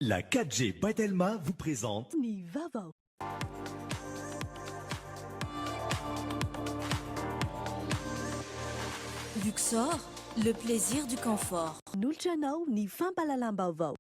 La 4G by Telma vous présente. Ny vaovao. Luxor, le plaisir du confort. Manolotra anao ny fampahalalam-baovao.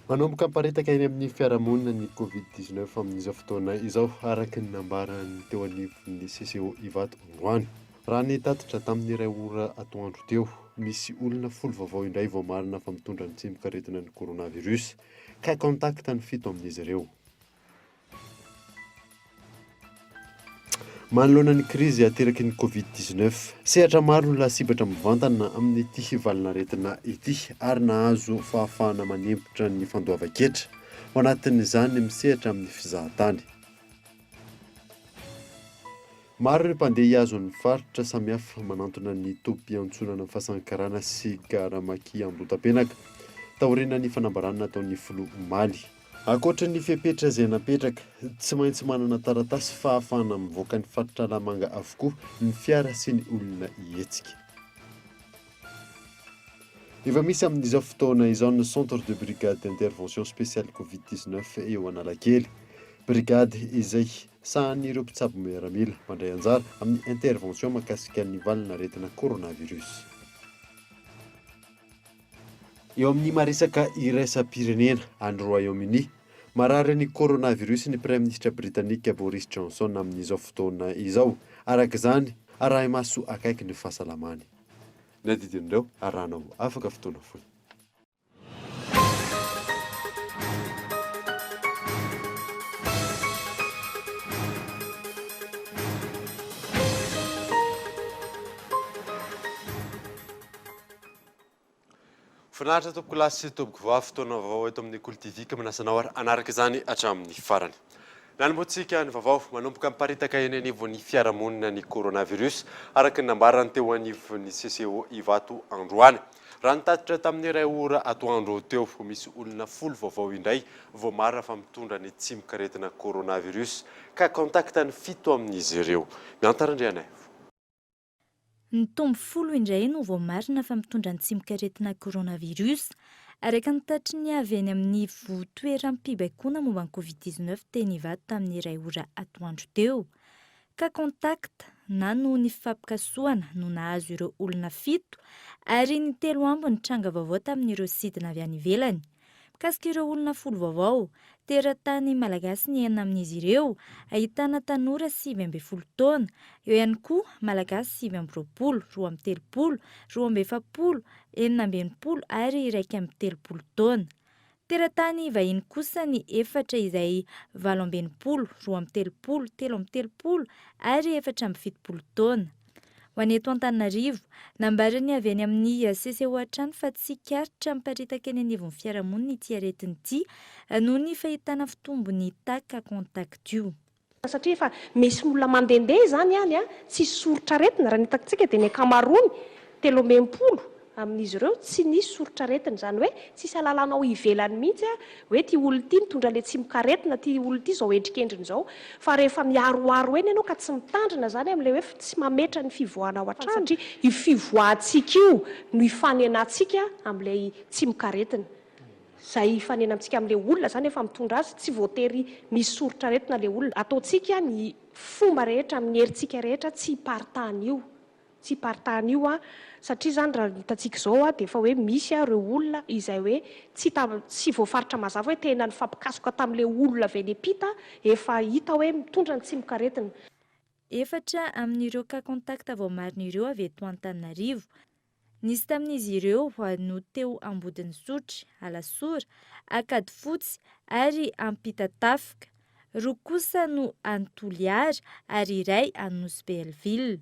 Manomboka miparitaka eny amin'ny fiarahamonina ny Covid 19 amin'izao fotoana izao, araka ny nambaran'ny teo anivon'ny CCO Ivato androany. Raha ny tatitra tamin'ny iray ora atoandro teo, misy olona folo vaovao indray voamarina fa mitondra ny tsimokaretina ny coronavirus. Cas contact ny fito amin'izy ireo. Manoloana ny krizy ateraky ny Covid 19, sehatra maro no lasibatra mivantana amin'ity valanaretina ity ary nahazo fahafahana manempotra ny fandoavan-ketra. Ao anatin'izany ny misehatra amin'ny fizahantany. Maro ireo mpandeha hihazo ny faritra samihafa manantona ny tobim-piantsonana Fasankarana sy Gara Maki Andotapenaka, taorian'ny fanambarana nataon'ny filoha omaly. Ankoatra ny fepetra izay napetraka, tsy maintsy manana taratasy fahafahana mivoaka ny faritra Analamanga avokoa ny fiara sy ny olona hihetsika. Efa misy amin'izao fotoana izao ny Centre de Brigade d'Intervention Spéciale Covid 19 eo Analakely. Brigade izay sahanin'ireo mpitsabo miaramila mandray anjara amin'ny intervention mahakasika ny valanaretina coronavirus. Eo amin'ny maha-resaka iraisam-pirenena, any Royaume-Uni, marary ny coronavirus ny Praiminisitra Britanika Boris Johnson amin'izao fotoana izao. Araka izany, arahi-maso akaiky ny fahasalamany. Ny adidin'ireo arahanao afaka fotoana fohy. Finaritra tompoko lahy sy tompoko vavy, fotoana vaovao eto amin'ny Kolo TV ka manasa anao ary hanaraka izany hatramin'ny farany. Nanombohantsika ny vaovao, manomboka miparitaka eny anivon'ny fiarahamonina ny coronavirus, araka ny nambarany teo anivon'ny CCO Ivato androany. Raha ny tatitra tamin'ny iray ora atoandro teo, misy olona folo vaovao indray voamarina fa mitondra ny tsimokaretina coronavirus, ka contact ny fito amin'izy ireo. Miantara Andrianaivo. Nitombo folo indray no voamarina fa mitondra ny tsimokaretina coronavirus, araka ny tatitry ny avy eny amin'ny ivontoeram-pibaikoana momba ny Covid 19 teny Ivato tamin'ny iray ora atoandro teo. Cas contact na noho ny fifampikasohana no nahazo ireo olona fito ary ny telo ambiny tranga vaovao tamin'ireo sidina avy any ivelany. Mikasika ireo olona folo vaovao, teratany malagasy ny enina amin'izy ireo, ahitana tanora 19 taona, eo ihany koa malagasy 29, 32, 42, 66 ary 31 taona. Teratany vahiny kosa ny efatra izay 68, 32, 33 ary 74 taona. Ho an'ny eto Antananarivo, nambaran'ny avy any amin'ny CCO hatrany fa tsikaritra miparitaka eny anivon'ny fiarahamonina ity aretina ity noho ny fahitana fitombon'ny tac contact io. Satria efa misy olona mandehandeha izany any tsisy soritr'aretina, raha ny hitantsika dia ny ankamaroany, 63 amin'izy ireo tsy nisy soritr'aretina, izany hoe tsisy alalana ao ivelany mihitsy hoe ity olona ity mitondra ilay tsimokaretina, ity olona ity izao endrikendriny izao, fa rehefa miharoharo eny ianao ka tsy mitandrina izany amin'ilay hoe tsy mametra ny fivoahana ao an-trano, satria io fivoahantsika io no ifanenantsika amin'ilay tsimokaretina, izay ifanenantsika amin'ilay olona izany efa mitondra azy, tsy voatery misy soritr'aretina ilay olona, ataontsika ny fomba rehetra amin'ny herintsika rehetra tsy hiparitahan'io. Tsy hiparitahana io an, satria izany raha ny hitantsika izao an, dia efa hoe misy an ireo olona izay hoe tsy hita, tsy voafaritra mazava hoe tena nifampikasoka tamin'ilay olona avy any am-pita, efa hita hoe mitondra ny tsimokaretina. Efatra amin'ireo cas contact voamarina ireo avy eto Antananarivo. Nisy tamin'izy ireo no teo Ambodin'Isotry, Alasora, Ankadifotsy ary Ampitatafika. Roa kosa no any Toliara ary iray any Nosy Be Hellville.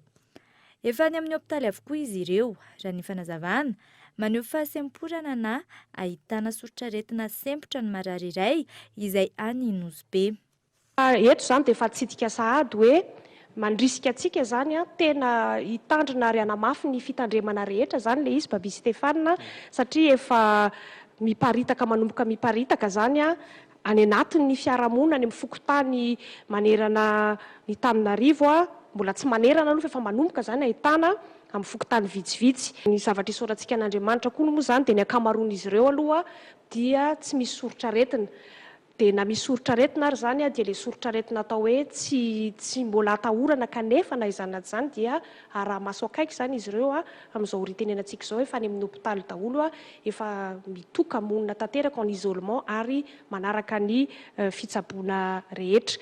Efa any amin'ny hopitaly avokoa izy ireo, raha ny fanazavana. Maneho fahasemporana na ahitana soritr'aretina sempotra ny marary iray izay any Nosy Be. Eto izany dia efa atsidika sahady hoe mandrisika antsika izany tena hitandrina ary hanamafy ny fitandremana rehetra izany ilay izy Baby Stéphane satria efa miparitaka manomboka miparitaka izany. Any anatin'ny fiarahamonina, any amin'ny fokontany manerana ny Antananarivo, mbola tsy manerana aloha fa efa manomboka izany ahitana amin'ny fokontany vitsivitsy. Ny zavatra isaorantsika an'Andriamanitra koa moa izany dia ny ankamaroan'izy ireo aloha dia tsy misy soritr'aretina. Dia na misy soritr'aretina ary izany dia ilay soritr'aretina atao hoe tsy tsy mbola atahorana kanefa na izany na tsy izany dia araha-maso akaiky izany izy ireo amin'izao ora itenenantsika izao efa any amin'ny hopitaly daholo efa mitoka-monina tanteraka en isolement ary manaraka ny fitsaboana rehetra.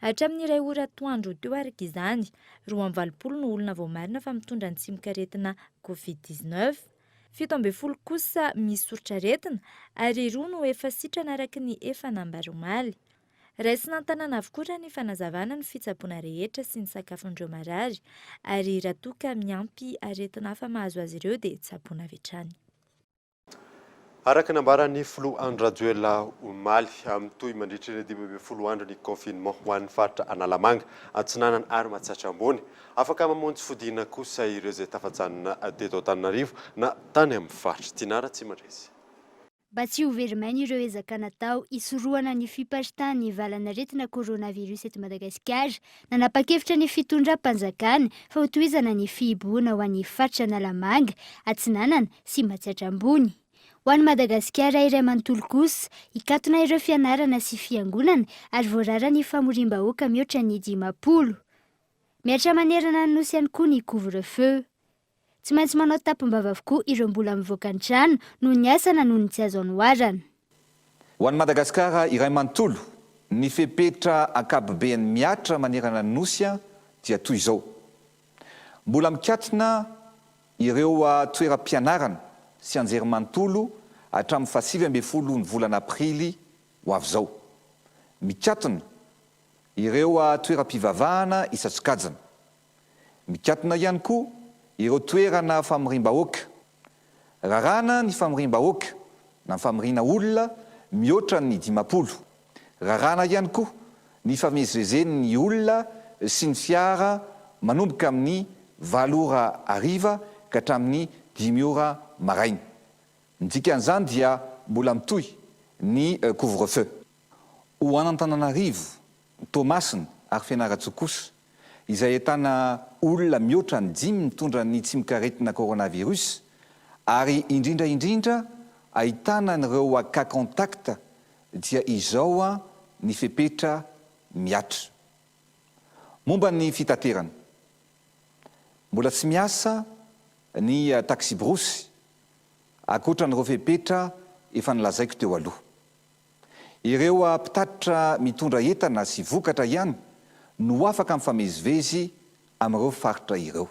Hatramin'ny iray ora atoandro teo araka izany, 82 no olona voamarina fa mitondra ny tsimokaretina Covid 19. 17 kosa misy soritr'aretina ary roa no efa sitrana araka ny efa nambara omaly. Raisina an-tanana avokoa raha ny fanazavana ny fitsaboana rehetra sy ny sakafon'ireo marary ary raha toa ka miampy aretina hafa mahazo azy ireo dia tsaboina avy hatrany. Araka ny nambaran'ny filoha Andry Rajoelina omaly, mitohy mandritra ny 15 andro ny confinement ho an'ny faritra Analamanga, Atsinanana ary Matsiatra Ambony. Afaka mamonjy fodiana kosa ireo izay tafajanona teto Antananarivo na tany amin'ny faritra. Tinah Ratsimandresy. Mba tsy ho very maina ireo ezaka natao hisorohana ny fiparitahan'ny valan'aretina coronavirus eto Madagasikara, nanapa-kevitra ny fitondram-panjakana fa hotohizana ny fihibohana ho an'ny faritra Analamanga, Atsinanana sy Matsiatra Ambony. Ho an'i Madagasikara iray manontolo kosa, hikatona ireo fianarana sy fiangonana ary voarara ny famoriam-bahoaka mihoatra ny 50. Mihatra manerana ny Nosy ihany koa ny couvre-feu. Tsy maintsy manao tampom-bava avokoa ireo mbola mivoaka ny trano noho ny asa na noho ny tsy azo anoharana. Ho an'i Madagasikara iray manontolo, ny fepetra ankapobeny mihatra manerana ny Nosy dia toy izao. Mbola mikatona ireo toeram-pianarana sy anjerimanontolo hatramin'ny fahasivy ambin'ny ny volana aprily ho avy izao. Mikatona ireo toeram-pivavahana isan-tsokajiny. Mikatona ihany koa ireo toerana famoriam-bahoaka. Raràna ny famoriam-bahoaka na ny famoriana olona mihoatra ny 50. Raràna ihany koa ny fifamezivezen'ny olona sy ny fiara manomboka amin'ny valo ora hariva ka hatramin'ny dimy ora maraina. Ny dikan'izany dia mbola mitohy ny couvre-feu. Ho an'Antananarivo, Toamasina ary Fianarantsoa kosa, izay ahitana olona mihoatra ny dimy mitondra ny tsimokaretina coronavirus ary indrindra indrindra ahitana an'ireo cas contact dia izao ny fepetra mihatra. Momba ny fitaterana, mbola tsy miasa ny taksibrosy ankoatra an'ireo fepetra efa nolazaiko teo aloha. Ireo mpitatitra mitondra entana sy vokatra ihany no afaka mifamezivezy amin'ireo faritra ireo.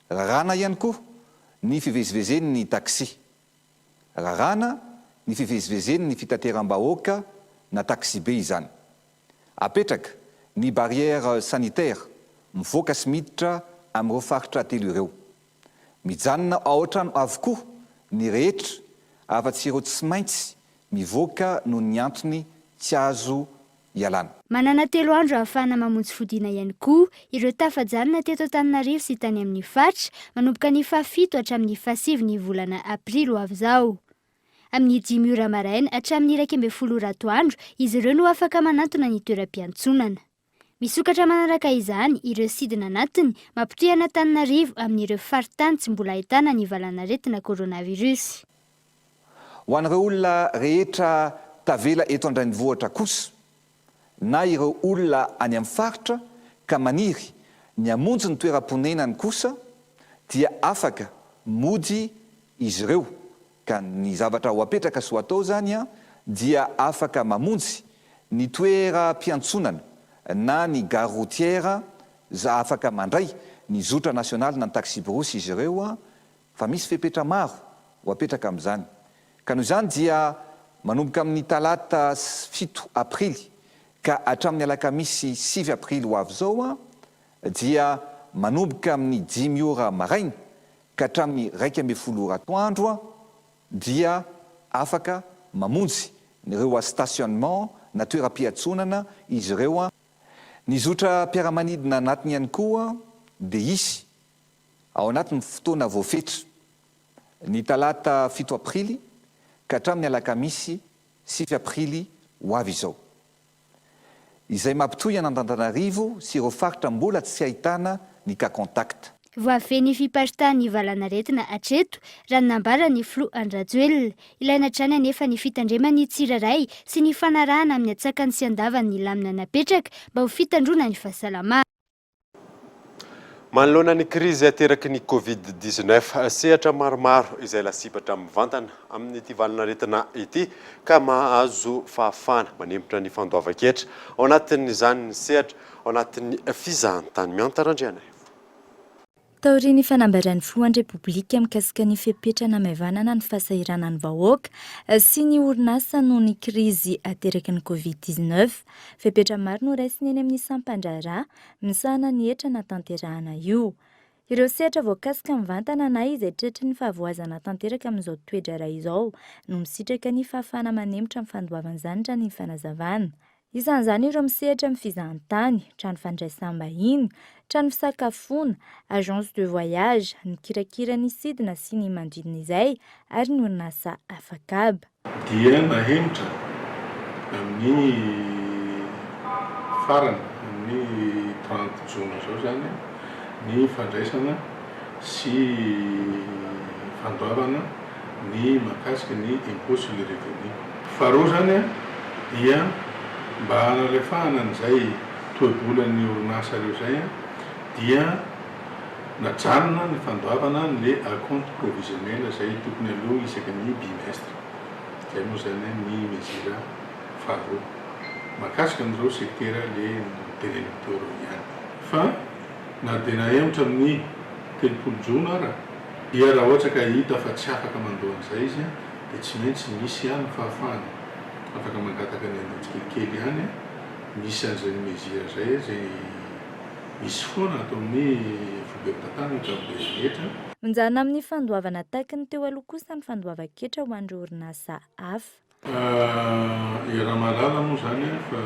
Raràna ihany koa ny fivezivezen'ny taxi. Raràna ny fivezivezen'ny fitateram-bahoaka na taxibe izany. Apetraka ny barrière sanitaire mivoaka sy miditra amin'ireo faritra telo ireo. Mijanona ao an-trano avokoa ny rehetra afa-tsy ireo tsy maintsy mivoaka noho ny antony tsy azo ialana. Manana telo andro ahafahana mamonjy fodiana ihany koa ireo tafajanona teto Antananarivo sy tany amin'ny faritra, manomboka ny fahafito hatramin'ny fahasivy ny volana aprily ho avy izao. Amin'ny dimy ora maraina hatramin'ny 11 ora atoandro izy ireo no afaka manantona ny toeram-piantsonana. Misokatra manaraka izany ireo sidina anatiny mampitohy an'Antananarivo amin'ireo faritany tsy mbola ahitana ny valanaretina coronavirus. Ho an'ireo olona rehetra tavela eto an-drenivohitra kosa, na ireo olona any amin'ny faritra ka maniry ny hamonjy ny toeram-ponenany kosa dia afaka mody izy ireo ka ny zavatra ho apetraka sy ho atao izany dia afaka mamonjy ny toeram-piantsonana na ny gare routière za afaka mandray ny zotra nasionaly na ny taxi-brousse izy ireo fa misy fepetra maro ho apetraka amin'izany ka noho izany dia manomboka amin'ny talata fito aprily ka hatramin'ny alakamisy sivy aprily ho avy izao dia manomboka amin'ny dimy ora maraina ka hatramin'ny 11 ora atoandro dia afaka mamonjy ireo stationnement na toeram-piantsonana izy ireo. Ny zotram-piaramanidina anatiny ihany koa dia hisy ao anatin'ny fotoana voafetra, ny talata fito aprily ka hatramin'ny alakamisy sivy aprily. ho avy izao, izay mampitohy an'Antananarivo sy ireo faritra mbola tsy ahitana ny cas contact. Voafehy ny fiparitahan'ny valanaretina hatreto, raha ny nambaran'ny filoha Andry Rajoelina. Ilaina hatrany anefa ny fitandreman'ny tsirairay sy ny fanarahana amin'ny antsakany sy andavany ny lamina napetraka mba ho fitandroana ny fahasalamana. Manoloana ny krizy ateraky ny Covid 19, sehatra maromaro izay lasibatra mivantana amin'ity valanaretina ity ka mahazo fahafahana manempotra ny fandoavan-ketra. Ao anatin'izany ny sehatra ao anatin'ny fizahantany. Mianta Randrianaivo. Taorian'ny fanambaran'ny filohan'ny Repoblika mikasika ny fepetra namaivanana ny fahasahiranan'ny vahoaka sy ny orinasa noho ny krizy ateraky ny Covid 19, fepetra maro no raisina eny amin'ny sampan-draharaha misahana ny hetra anatanterahana io. Ireo sehatra voakasika mivantana na izay tratry ny fahavoazana tanteraka amin'izao toe-draharaha izao no misitraka ny fahafahana manemotra ny fandoavana izany raha ny fanazavana. Isan'izany ireo misehatra amin'ny fizahantany, trano fandraisam-bahiny, trano fisakafoana, agence de voyage, mikirakira ny sidina sy ny manodidina izay ary ny orinasa afakaba. Dia nahemotra amin'ny farany amin'ny 30 jona izao izany ny fandraisana sy fandoavana ny mahakasika ny impôt sur le revenu. Faharoa izany dia mba hanalefahana an'izay toe-bolan'ny orinasa ireo izay dia najanona ny fandoavana an'le acompte provisionnel izay tokony aloa isaky ny bimestre. Izay moa izany ny mesure faharoa mahakasika an'ireo sektera le noteneniko teo ireo ihany. Fa na dia nahemotra amin'ny 30 jona ara dia raha ohatra ka hita fa tsy afaka mandoa an'izay izy dia tsy maintsy misy ihany ny fahafahana afaka mangataka ny handoa tsikelikely ihany, misy an'izay mesure izay izay misy foana ato amin'ny foibem-pitantanana ankapoben'ny hetra. Mijanona amin'ny fandoavana takin'ny teo aloha kosa ny fandoavan-ketra ho an'ireo orinasa hafa. Iaraha-mahalala moa izany fa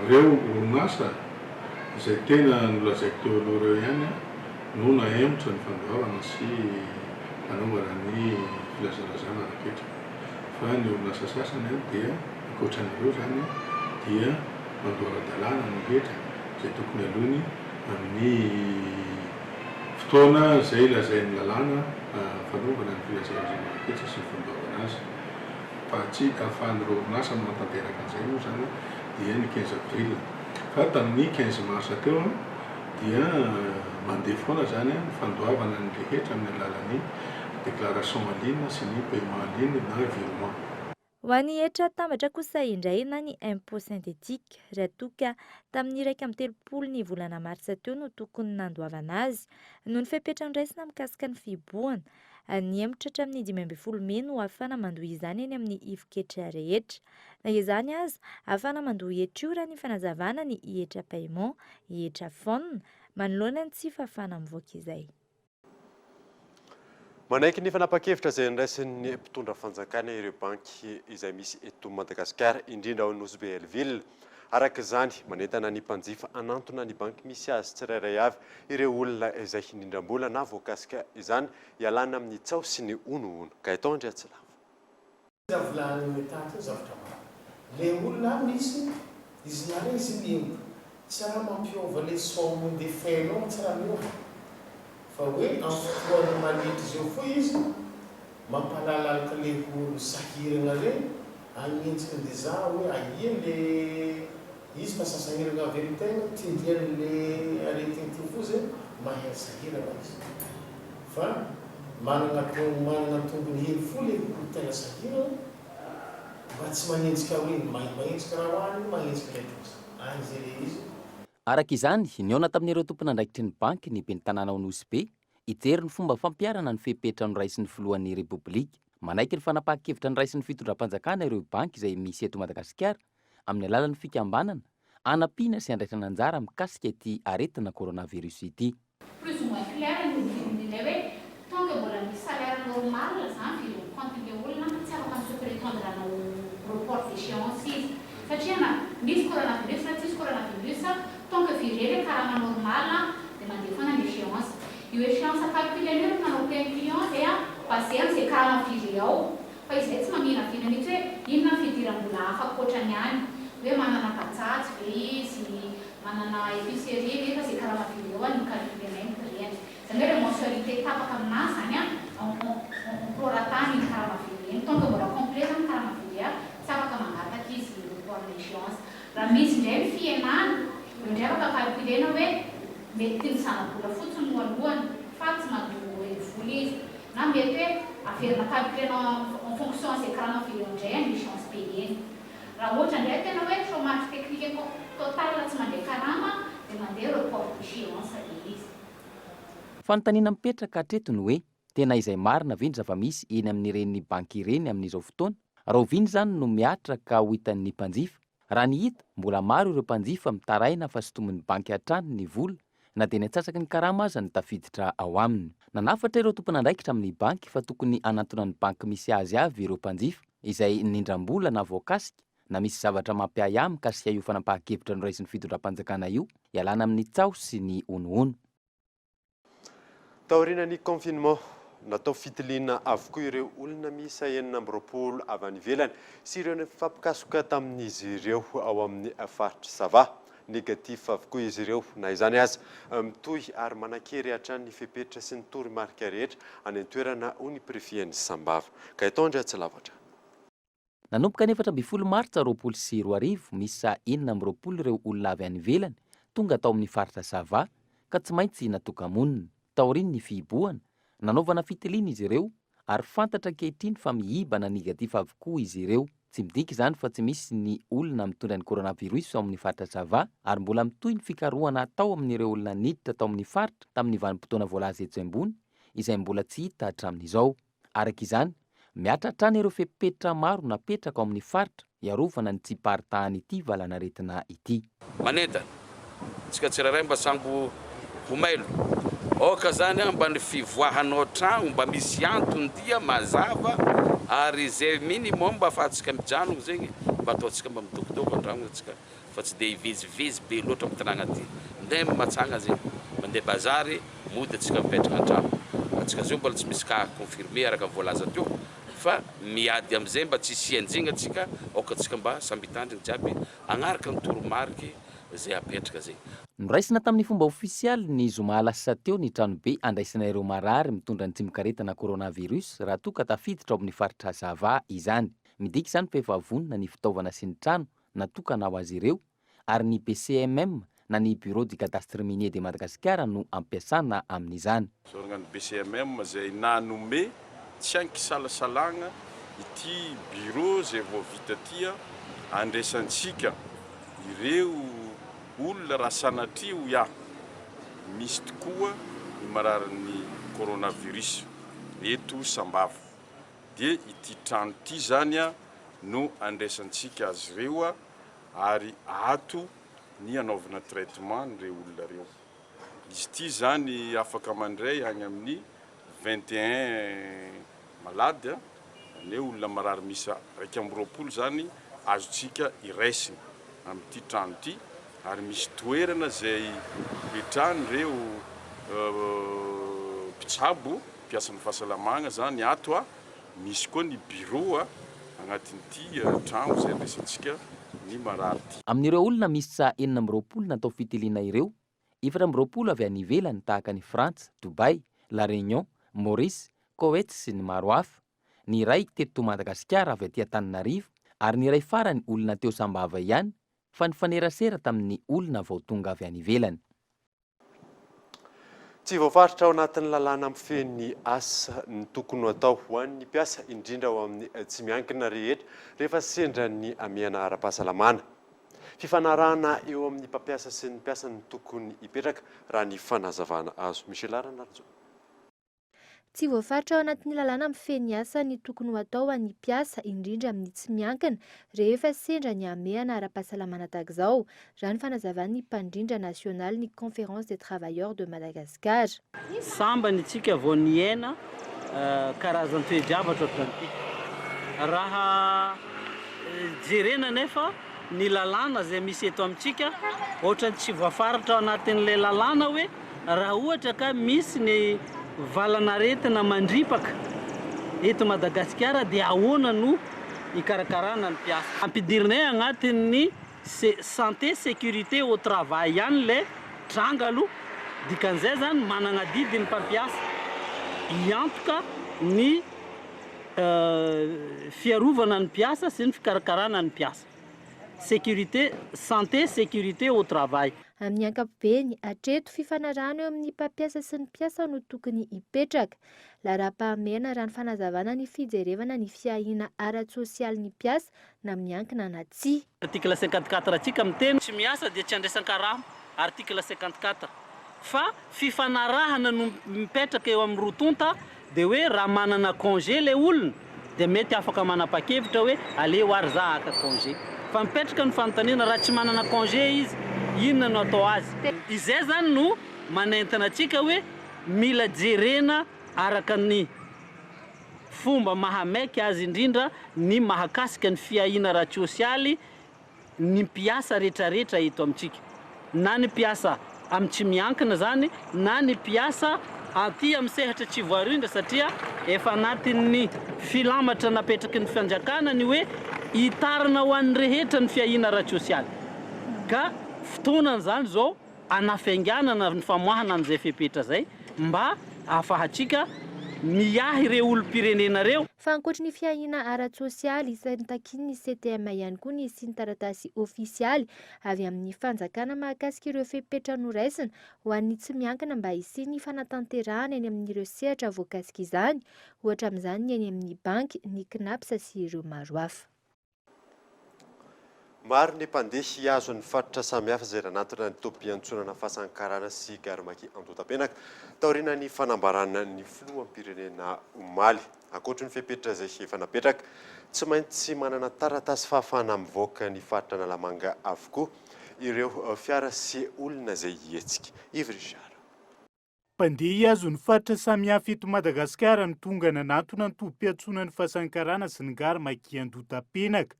ireo orinasa izay tena nolazaiko teo aloha ireo ihany no nahemotra ny fandoavana sy fanaovana ny filazalazana ara-ketra fa ny orinasa sasany dia ankoatra an'ireo izany dia mandoa ara-dalàna ny hetra izay tokony aloany amin'ny fotoana izay lazain'ny lalàna fanaovana ny filazalazana ara-ketra sy ny fandoavana azy. Fa tsy ahafahan'ireo orinasa manatanteraka an'izay moa izany dia ny 15 avril. Fa tamin'ny 15 mars teo dia mandeha foana izany ny fandoavana ny rehetra amin'ny alalan'ny déclaration en ligne sy ny paiement en ligne na virement. Ho an'ny hetra atambatra kosa indray na ny impôt synthétique, raha toa ka tamin'ny 31 ny volana martsa teo no tokony nandoavana azy, noho ny fepetra noraisina mikasika ny fihibohana, nihemotra hatramin'ny 15 mey no ahafahana mandoa izany eny amin'ny ivon-ketra rehetra. Na izany aza, ahafahana mandoa hetra io raha ny fanazavana ny hetra paiement, hetra fon, manoloana ny tsy fahafahana mivoaka izay. Manaiky ny fanapahan-kevitra izay noraisin'ny mpitondra fanjakana ireo banky izay misy eto Madagasikara, indrindra ao Nosy Be Hell-Ville. Araka izany, manentana ny mpanjifa hanantona ny banky misy azy tsirairay avy ireo olona izay nindram-bola na voakasika izany, hialana amin'ny tsaho sy ny honohono. Gaëtan Andriatsilavo. Za volagniny tato io zavatra maro. Le olona misy izy nare izy mihemotra. Tsy raha mampiova le somme de fainao tsy raha miova. Fa hoe am fotoana manetry zeo fo izy mampalalalaka le olo sahiragna regny agnenjika de za hoe aia le izy fa sasahiragna avy am tegna tindrian le aretigny ty fo zegny mahay sahiragna izy. Fa manana manana tombony hely fo le olo tena sahirana mba tsy magnenjika hoe magnenjika raha hoany magnenjika ilay trosa any zay le izy. Araka izany, nihaona tamin'ireo tompon'andraikitry ny banky ny ben'ny tanàna ao Nosy Be, hijery ny fomba fampiharana ny fepetra noraisin'ny filohan'ny Repoblika. Manaiky ny fanapahan-kevitra noraisin'ny fitondram-panjakana ireo banky izay misy eto Madagasikara amin'ny alalan'ny fikambanana hanampiana sy handraisana anjara mikasika ity aretina coronavirus ity. Plus ou moins clair ny vidin'ilay hoe tant que mbola misy salaire normal zany virement compte le olona tsy afaka mi se prétendre hanao report d'échéance izy satria na misy coronavirus na tsisy coronavirus tant que viré le karama normal dia mandeha foana ny échéance. Io échéance calculé-nao rehefa manao plein client dia basé amin'izay karama viré ao. Fa izahay tsy maminavina mihitsy hoe inona ny fidiram-bola hafa ankoatra ny any, hoe manana bajaj ve izy, manana épicerie ve, fa izay karama viré eo no calculer-nay ny prix-ny. Izany hoe ilay mensualité tapaka aminazy izany an, en en en prorata an'iny karama viré iny. Tant que mbola complet izany ny karama viré an, tsy afaka mangataka izy report d'échéance. Raha misy indray ny fihenana, eo indray afaka calculer-na hoe mety ny zana-bola fotsiny no alohany fa tsy mandoa vola izy. Na mety hoe averina calculer-na en fonction an'izay karama viré eo indray ny échéance payé-ny. Raha ohatra indray tena hoe chômage technique total tsy mandray karama dia mandeha report d'échéance ilay izy. Fanontaniana mipetraka hatreto ny hoe, tena izay marina ve ny zava-misy eny amin'ireny banky ireny amin'izao fotoana? Rahoviana izany no mihatra ka ho hitan'ny mpanjifa? Raha ny hita, mbola maro ireo mpanjifa mitaraina fa sintomin'ny banky hatrany ny vola na dia ny antsasaky ny karama aza no tafiditra ao aminy. Nanafatra ireo tompon'andraikitra amin'ny banky fa tokony hanantona ny banky misy azy avy ireo mpanjifa izay nindram-bola na voakasika na misy zavatra mampiahiahy mikasika io fanapahan-kevitra noraisin'ny fitondram-panjakana io hialana amin'ny tsaho sy ny honohono. Taorian'ny confinement, natao fitiliana avokoa ireo olona miisa 26 avy any ivelany sy ireo nifampikasoka tamin'izy ireo ao amin'ny faritr'i Sava. Négatif avokoa izy ireo. Na izany aza, mitohy ary manan-kery hatrany ny fepetra sy ny toromarika rehetra any an-toerana, hoy ny prefet-n'i Sambava. Gaëtan Andriatsilavatra. Nanomboka ny 14 martsa 2020, miisa 26 ireo olona avy any ivelany tonga tao amin'ny faritra Sava ka tsy maintsy natoka-monina. Taorian'ny fihibohana, nanaovana fitiliana izy ireo ary fantatra ankehitriny fa mihiba na negatif avokoa izy ireo. Tsy midika izany fa tsy misy ny olona mitondra ny coronavirus ao amin'ny faritra Sava ary mbola mitohy ny fikarohana atao amin'ireo olona niditra tao amin'ny faritra tamin'ny vanim-potoana voalaza etsy ambony izay mbola tsy hita hatramin'izao. Araka izany, mihatra hatrany ireo fepetra maro napetraka ao amin'ny faritra hiarovana ny tsy hiparitahan'ity valanaretina ity. Manentana antsika tsirairay mba sambo ho mailo. Aoka zany mba ny fivoahanao tragno mba misy antony dia mazava ary zay minimum mba afahantsika mijanogno zegny mba ataontsika mba midôkidôko andragno antsika fa tsy dia hivezivezy be loatra amin'ny tanàgna aty. Ndeha matsagna zegny, mandeha bazary, mody antsika mipetraka an-tragno. Antsika zao mbola tsy misy cas confirmé araka ny voalaza teo fa miady amizay mba tsy hisian-jegny antsika, aoka antsika mba samby hitandrigny jiaby hagnaraka ny toromariky zay apetraka zegny. Noraisina tamin'ny fomba ofisialy ny zoma lasa teo ny tranobe handraisana ireo marary mitondra ny tsimokaretina coronavirus raha toa ka tafiditra ao amin'ny faritra Sava izany. Midika izany fa efa vonona ny fitaovana sy ny trano natokana ho azy ireo ary ny BCMM na ny Bureau du Cadastre Minier de Madagascar no ampiasana amin'izany. Isaoragna ny BCMM izay nanome tsy ankisalasalagna ity bureau izay vao vita ity andraisantsika ireo olona raha sanatria hoy aho misy tokoa ny mararin'ny coronavirus eto Sambava dia ity trano ity izany no andraisantsika azy ireo ary ato ny anaovana traitement an'ireo olona ireo. Izy ity izany afaka mandray any amin'ny 21 malade, izany hoe olona marary miisa 21 izany azontsika iraisina amin'ity trano ity ary misy toerana izay ipetrahan'ireo mpitsabo, mpiasan'ny fahasalamagna izany ato. Misy koa ny bureau agnatin'ity tragno izay andraisantsika ny marary ity. Amin'ireo olona miisa 26 natao fitiliana ireo, 24 avy any ivelany tahaka an'i Frantsa, Dubaï, La Réunion, Maurice, Koweït sy ny maro hafa, ny iray teto Madagasikara avy aty Antananarivo ary ny iray farany olona teo Sambava ihany fa nifanerasera tamin'ny olona vao tonga avy any ivelany. Tsy voafaritra ao anatin'ny lalàna mifehy ny asa ny tokony ho atao ho an'ny mpiasa, indrindra ao amin'ny tsy miankina rehetra rehefa sendra ny hamehana ara-pahasalamana. Fifanarahana eo amin'ny mpampiasa sy ny mpiasa no tokony hipetraka, raha ny fanazavana azo. Michela Ranarintsoa. Tsy voafaritra ao anatin'ny lalàna mifehy ny asa ny tokony ho atao ho an'ny mpiasa, indrindra amin'ny tsy miankina, rehefa sendra ny hamehana ara-pahasalamana tahaka izao, raha ny fanazavan'ny mpandrindra nasionaly ny Conférence des Travailleurs de Madagascar. Sambany isika vao niaina karazan-toe-javatra ohatran'ity. Raha jerena anefa ny lalàna izay misy eto amintsika, ohatran'ny tsy voafaritra ao anatin'ilay lalàna hoe Raha ohatra ka misy ny valan'aretina mandripaka eto Madagasikara dia ahoana no hikarakarana ny mpiasa. Ampidirinay agnatin'ny santé sécurité au travail ihany ilay tranga aloha, dikan'izay zany managna adidy ny mpampiasa hiantoka ny fiarovana ny mpiasa sy ny fikarakarana ny mpiasa. Sécurité, santé, sécurité au travail. Amin'ny ankapobeny, hatreto, fifanarahana eo amin'ny mpampiasa sy ny mpiasa no tokony hipetraka. Laharam-pahamehana raha ny fanazavana ny fijerevana ny fiahiana ara-tsosialin'ny mpiasa na miankina na tsia. Article 54 antsika miteny tsy miasa dia tsy andraisan-karama, article 54, fa fifanarahana no mipetraka eo amin'ny roa tonta dia hoe raha manana congé ilay olona dia mety afaka manapa-kevitra hoe aleo ary za haka congé. Fa mipetraka ny fanontaniana raha tsy manana congé izy inona no atao azy? Izay zany no manentana antsika hoe mila jerena araka ny fomba mahamaika azy indrindra ny mahakasika ny fiahiana ara-tsosialy ny mpiasa retraretra eto amintsika, na ny mpiasa amin'ny tsy miankina izany na ny mpiasa aty amin'ny sehatra tsy voarindra satria efa anatin'ny filamatra napetraky ny fanjakana ny hoe hitarina ho an'ny rehetra ny fiahiana ara-tsosialy ka fotoanany izany izao hanafainganana ny famoahana an'izay fepetra izay mba hahafahantsika miahy ireo olom-pirenena ireo. Fa ankoatry ny fiahiana ara-tsosialy, isan'ny takian'ny CTM ihany koa ny hisian'ny taratasy ofisialy avy amin'ny fanjakana mahakasika ireo fepetra noraisina ho an'ny tsy miankina mba hisian'ny fanatanterahana eny amin'ireo sehatra voakasika izany, ohatra amin'izany ny eny amin'ny banky, ny Cnaps sy ireo maro hafa. Maro ny mpandeha hihazo ny faritra samihafa izay nanatona ny tobim-piantsonana Fasankarana sy Gare Maki Andohatapenaka taorian'ny fanambarana ny filoham-pirenena omaly. Ankoatry ny fepetra izay efa napetraka, tsy maintsy manana taratasy fahafahana mivoaka ny faritra Analamanga avokoa ireo fiara sy olona izay hihetsika. Yves Richard. Mpandeha hihazo ny faritra samihafa eto Madagasikara no tonga nanatona ny tobim-piantsonan'ny Fasankarana sy ny Gare Maki Andohatapenaka,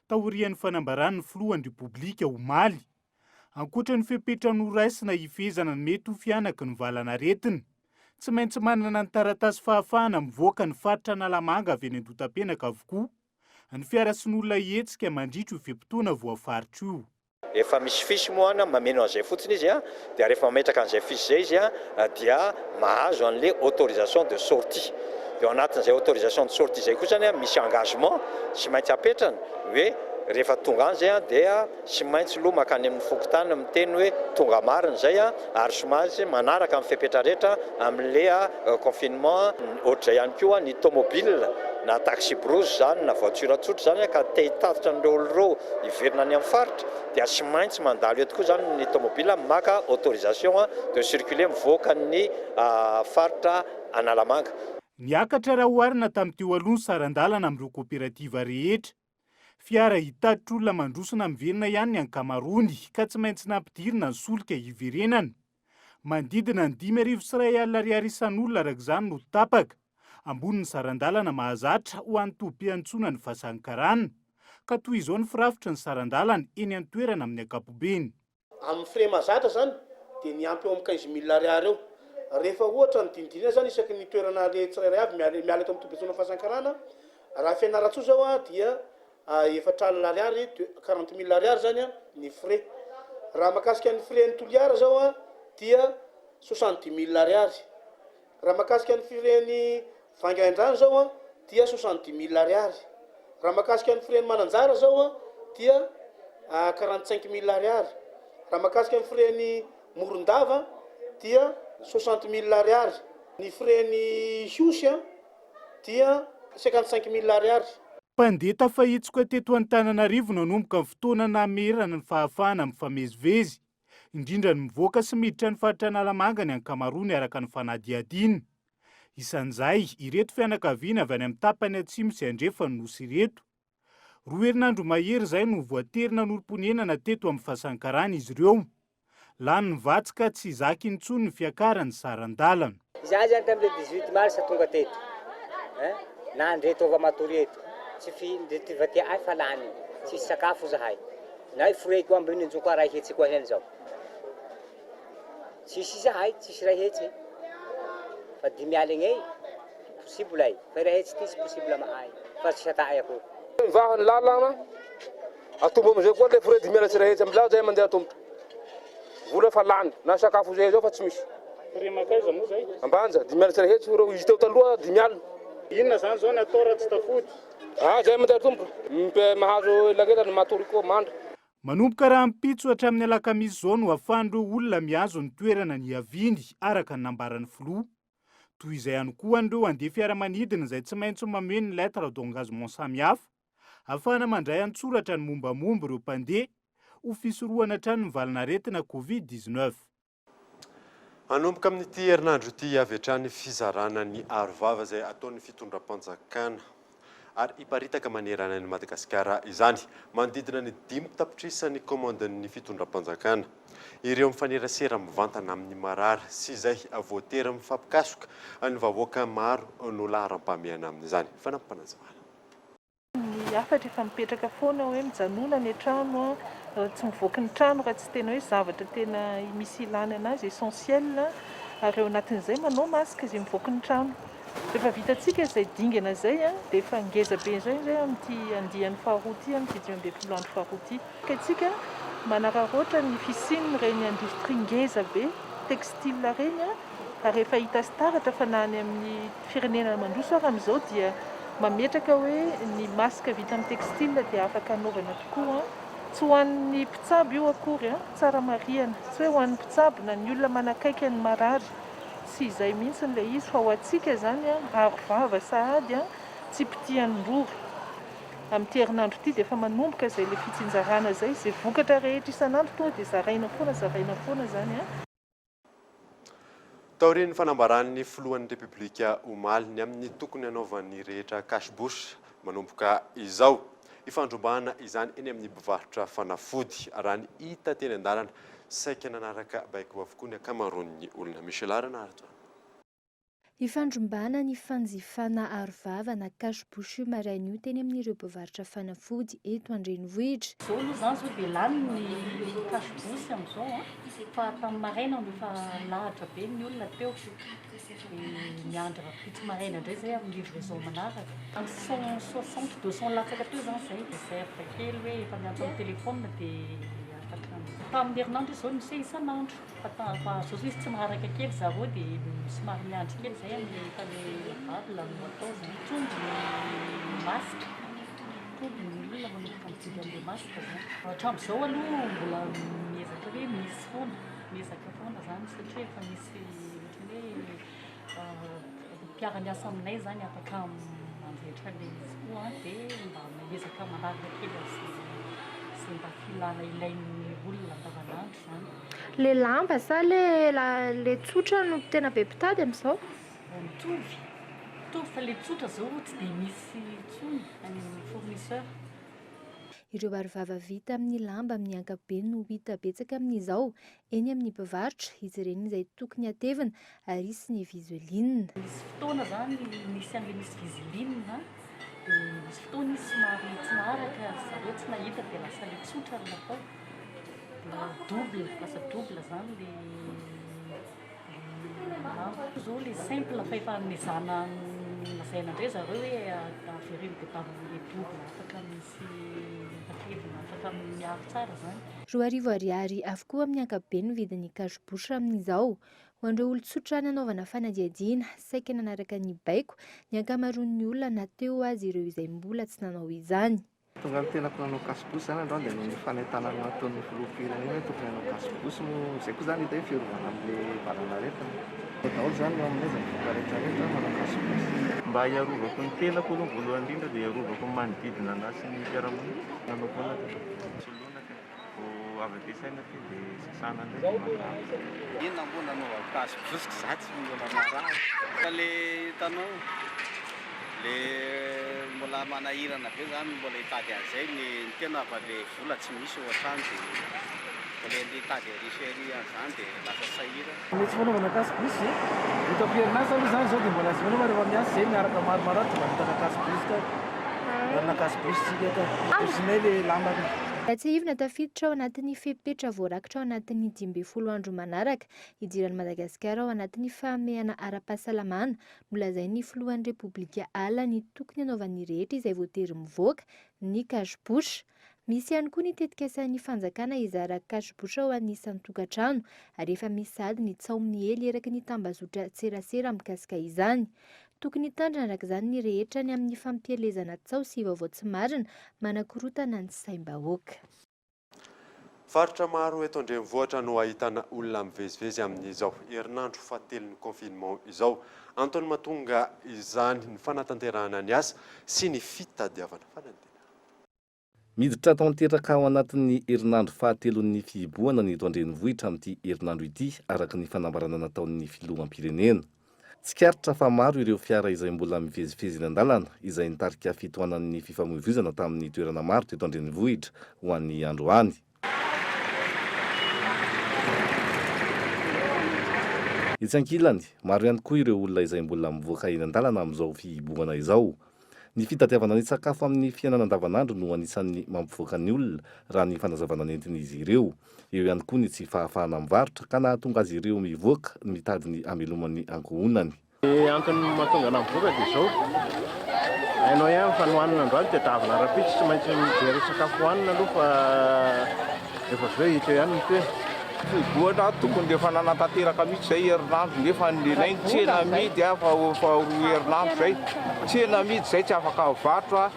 taorian'ny fanambaran'ny filohan'ny Repoblika omaly. Ankoatra ny fepetra noraisina hifehezana ny mety ho fihanaky ny valanaretina, tsy maintsy manana ny taratasy fahafahana mivoaka ny faritra Analamanga avy eny Andohatapenaka avokoa ny fiara sy ny olona hihetsika mandritra io fe-potoana voafaritra io. Efa misy fiche moa any mameno an'izay fotsiny izy dia rehefa mametraka an'izay fiche izay izy dia mahazo an'le autorisation de sortie. Dia ao anatin'izay autorisation de sortie izay kosa anie misy engagement tsy maintsy apetrany hoe rehefa tonga any izay dia tsy maintsy aloha mankany amin'ny fokontany miteny hoe tonga marina izay ary tsy maintsy manaraka ny fepetra rehetra amin'le confinement. Ohatr'izay ihany koa ny tomobile na taxi-brousse izany na voiture tsotra izany ka te hitatitra an'ireo olona ireo hiverina any amin'ny faritra dia tsy maintsy mandalo eto koa izany ny tomobile maka autorisation de circuler mivoaka ny faritra Analamanga. Niakatra raha oharina tamin'ny teo aloha ny saran-dalana amin'ireo koperativa rehetra. Fiara hitatitra olona mandroso na miverina ihany ny ankamaroany ka tsy maintsy nampidirina ny solika hiverenana. Manodidina ny 1150 ariary isan'olona araka izany no tapaka. Ambonin'ny saran-dalana mahazatra ho an'ny tobim-piantsoana ny Fasan'ny Karana. Ka toy izao ny firafitry ny saran-dalana eny an-toerana amin'ny ankapobeny. Amin'ny frais mahazatra izany dia miampy eo amin'ny 15 mille ariary eo. Rehefa ohatra ny dinidinina izany isaky ny toerana aleha tsirairay avy miala miala eto amin'ny tobim-piantsoana Fasankarana, raha Fianarantsoa izao dia 40 ariary, 40 mille ariary izany ny frais. Raha mahakasika ny frais an'i Toliara izao dia 70 mille ariary. Raha mahakasika ny frais-n'i Vangaindrano izao dia 70 mille ariary. Raha mahakasika ny frais-n'i Mananjara izao dia 45 mille ariary. Raha mahakasika ny frais-n'i Morondava dia 60 mille ariary. Ny frais-n'i Ihosy dia 55 mille ariary. Mpandeha tafahitsoka teto Antananarivo nanomboka ny fotoana namerana ny fahafahana mifamezivezy. indrindra ny mivoaka sy miditra ny faritra Analamanga ny ankamaroany araka ny fanadihadiana. Isan'izay, ireto fianakaviana avy any amin'ny tapany atsimo sy andrefan'ny Nosy ireto. Roa herinandro mahery izay no voatery nanorim-ponenana teto amin'ny Fasankarana izy ireo. Lany ny vatsy ka tsy zaka intsony ny fiakaran'ny saran-dalana. Izahay zany tamin'ny le 18 mars tonga teto eh, nandre tova matory eto, tsy fi, ndre ty vatia'ay fa lany, tsisy sakafo zahay. Na i frais koa ambiny njo koa ray hetsy koa heny zao. Tsisy izahay, tsisy ray hetsy. Fa dimy aligny ey, possible ay, fa iray hetsy ity tsy possible ama'ay fa tsy hata'ay akory. Mivaha ny lalana, atombo amizay koa le frais 3 500 amizao zay mandeha tombotra. Vola efa lany, na sakafo zay zao fa tsy misy. Frais mankaiza moa zay? Ambanja, 3 500 ireo izy teo taloha 50. Inona zany zao ny atao raha tsy tafody? Ah, zay mandeha tombotra, mahazo elakelany matory koa mandry. Manomboka rahampitso hatramin'ny alakamisy izao no ahafahan'ireo olona mihazo ny toerana niaviany, araka ny nambaran'ny filoha. Toy izay ihany koa an'ireo handeha fiaramanidina izay tsy maintsy mameno ny lettre d'engagement samihafa, ahafahana mandray an-tsoratra ny mombamomba ireo mpandeha, ho fisorohana hatrany ny valanaretina Covid 19. Hanomboka amin'ity herinandro ity avy hatrany fizarana ny arovava izay ataon'ny fitondram-panjakana ary hiparitaka manerana an'i Madagasikara izany. Manodidina ny 5 tapitrisa ny kaomandin'ny fitondram-panjakana. Ireo mifanerasera mivantana amin'ny marary sy izay voatery mifampikasoka ny vahoaka maro no laharam-pahamehana amin'izany. Fanampim-panazavana. Ny hafatra efa mipetraka foana hoe mijanona any an-trano, tsy mivoaka ny trano raha tsy tena hoe zavatra tena misy ilana anazy, essentiel, ary ao anatin'izay manao masque izay mivoaka ny trano. Rehefa vitantsika izay dingana izay dia efa ngeza be indray izay amin'ity andiany faharoa ity, amin'ity 15 andro faharoa ity. Isika manararaotra ny fisian'ireny indostria ngeza be textile ireny ary efa hita sy taratra fa na any amin'ny firenena mandroso ary amin'izao dia mametraka hoe ny masque vita amin'ny textile dia afaka anaovana tokoa. Tsy ho an'ny mpitsabo io akory, tsara marihana. Tsy hoe ho an'ny mpitsabo na ny olona manakaiky ny marary, tsy izay mihitsy ilay izy fa ho antsika izany aro vava sahady tsy pitihan'ny rora. Amin'ity herinandro ity dia efa manomboka izay ilay fitsinjarana izay, izay vokatra rehetra isan'andro tonga dia zaraina foana, zaraina foana izany. Taorian'ny fanambaran'ny filohan'ny Repoblika omaly ny amin'ny tokony hanaovan'ny rehetra cache-bouche manomboka izao, hifandrombahana izany eny amin'ny mpivarotra fanafody. Raha ny hita teny an-dalana, saika nanaraka baiko avokoa ny ankamaroan'ny olona. Michel Rainarison. Ifandrombahana ny fanjifana arovava na cache-bouche io maraina io teny amin'ireo mpivarotra fanafody eto an-drenivohitra. Izao aloha izany izao dia lany ny cache-bouche amin'izao an, fa tamin'ny maraina no efa lahatra be ny olona teo, dia miandry rahampitso maraina indray izay amin'ny livraison manaraka. Any 160, 200 latsaka teo izany izay, réserve kely hoe efa miantso amin'ny téléphone dia afaka. Tamin'ny herinandro izy izao miseho isan'andro. Fa fa zao zao izy tsy maharaka kely zareo de somary miandry kely zay amle efa le valable no atao zany. Mitombo ny masque, mitombo ny olona manomboka mividy anle masque zany. Hatramizao aloha mbola miezaka hoe misy foana, miezaka foana zany satria efa misy ohatran'ny hoe mpiara-miasa aminay zany afaka manjaitra anle izy koa de mba miezaka manaraka kely an'izay izay mba filana ilain'ny olona andavanandro zany. Le lamba sa le le tsotra no tena be mpitady amin'izao? Mitovy, mitovy fa le tsotra zao tsy dia misy intsony any amin'ny fournisseur. Ireo arovava vita amin'ny lamba amin'ny ankapobeny no hita betsaka amin'izao eny amin'ny mpivarotra, izy ireny izay tokony hatevina ary hisy ny viseline. Nisy fotoana zany nisy an'le misy viseline dia nisy fotoana izy somary tsy naharaka ry zareo tsy nahita dia lasa le tsotra no natao dia double lasa double zany le le lamba. Zao le simple fa efa nezahana lazaina indray zareo hoe avereno tadiavina le double afaka misy matevina afaka miaro tsara zany. 2000 ariary avokoa amin'ny ankapobeny ny vidin'ny cache-bouche amin'izao. Ho an'ireo olon-tsotra nanaovana fanadihadiana, saika nanaraka ny baiko ny ankamaroan'ny olona na teo aza ireo izay mbola tsy nanao izany. Tonga ny tenako nanao cache-bouche izany androany dia noho ny fanentanana nataon'ny filoham-pirenena hoe tokony hanao cache-bouche moa izay koa izany hita hoe fiarovana amin'ilay valanaretina. Atao daholo izany eo aminay izay mivoaka rehetra rehetra manao cache-bouche. Mba hiarovako ny tenako aloha voalohany indrindra dia hiarovako ny manodidina anahy sy ny mpiara-monina. Nanao foana aho. Soloina ka. Vao avy ampiasaina aty dia sasana indray dia marary. Inona moa nanaovako cache bouche za tsy mbola marary. Fa le hitanao le mbola manahirana be zany mbola hitady an'izay ny tena fa le vola tsy misy ao an-trano de mbola andeha hitady ery sy ery an'izany de lasa sahirana. Mety fanaovana cache bouche e! Eto am-perinasa aloha izany izao dia mbola azo inoana fa rehefa miasa izay miaraka maromaro ato dia mba mitana cache bouche ka. Manana cache bouche tsika ka. Bouche-nay le lamba ka. Raha tsiahivina, tafiditra ao anatin'ny fepetra voarakitra ao anatin'ny 15 andro manaraka hidiran'i Madagasikara ao anatin'ny fahamehana ara-pahasalamana nolazain'ny filohan'ny Repoblika ala ny tokony hanaovan'ny rehetra izay voatery mivoaka ny cache bouche. Misy ihany koa ny tetikasan'ny fanjakana hizara cache bouche ho an'ny isan-tokantrano ary efa misy sahady ny tsaho miely eraky ny tambazotran-tserasera mikasika izany. Tokony hitandrina araka izany ny rehetra ny amin'ny fampielezana tsaho sy vaovao tsy marina manakorontana ny saim-bahoaka. Faritra maro eto an-drenivohitra no ahitana olona mivezivezy amin'izao herinandro fahatelon'ny confinement izao. Antony mahatonga izany ny fanatanterahana ny asa sy ny fitadiavana fanadinana. Miditra tanteraka ao anatin'ny herinandro fahatelon'ny fihibohana ny eto an-drenivohitra amin'ity herinandro ity, araka ny fanambarana nataon'ny filoham-pirenena. Tsikaritra fa maro ireo fiara izay mbola mivezivezy eny an-dalana, izay nitarika fitohanan'ny fifamoivoizana tamin'ny toerana maro teto an-drenivohitra ho an'ny androany. Etsy ankilany, maro ihany koa ireo olona izay mbola mivoaka eny an-dalana amin'izao fihibohana izao. Ny fitadiavana ny sakafo amin'ny fiainana andavanandro no anisan'ny mampivoaka ny olona, raha ny fanazavana nentin'izy ireo. Eo ihany koa ny tsy fahafahana mivarotra ka nahatonga azy ireo mivoaka mitady ny hamelomany ankohonany. Ny antony mahatonga anah mivoaka dia izao, hainao ihany fa ny hohanina androany dia tadiavina rahampitso, tsy maintsy mijery sakafo hohanina aloha fa rehefa avy eo hita eo ihany ny tohiny. Fihibohana tokony efa nanatanteraka mihitsy izay herinandro nefa ny lehilahy ny tsena amidy fa efa roa herinandro izay tsena amidy izay tsy afaka mivarotra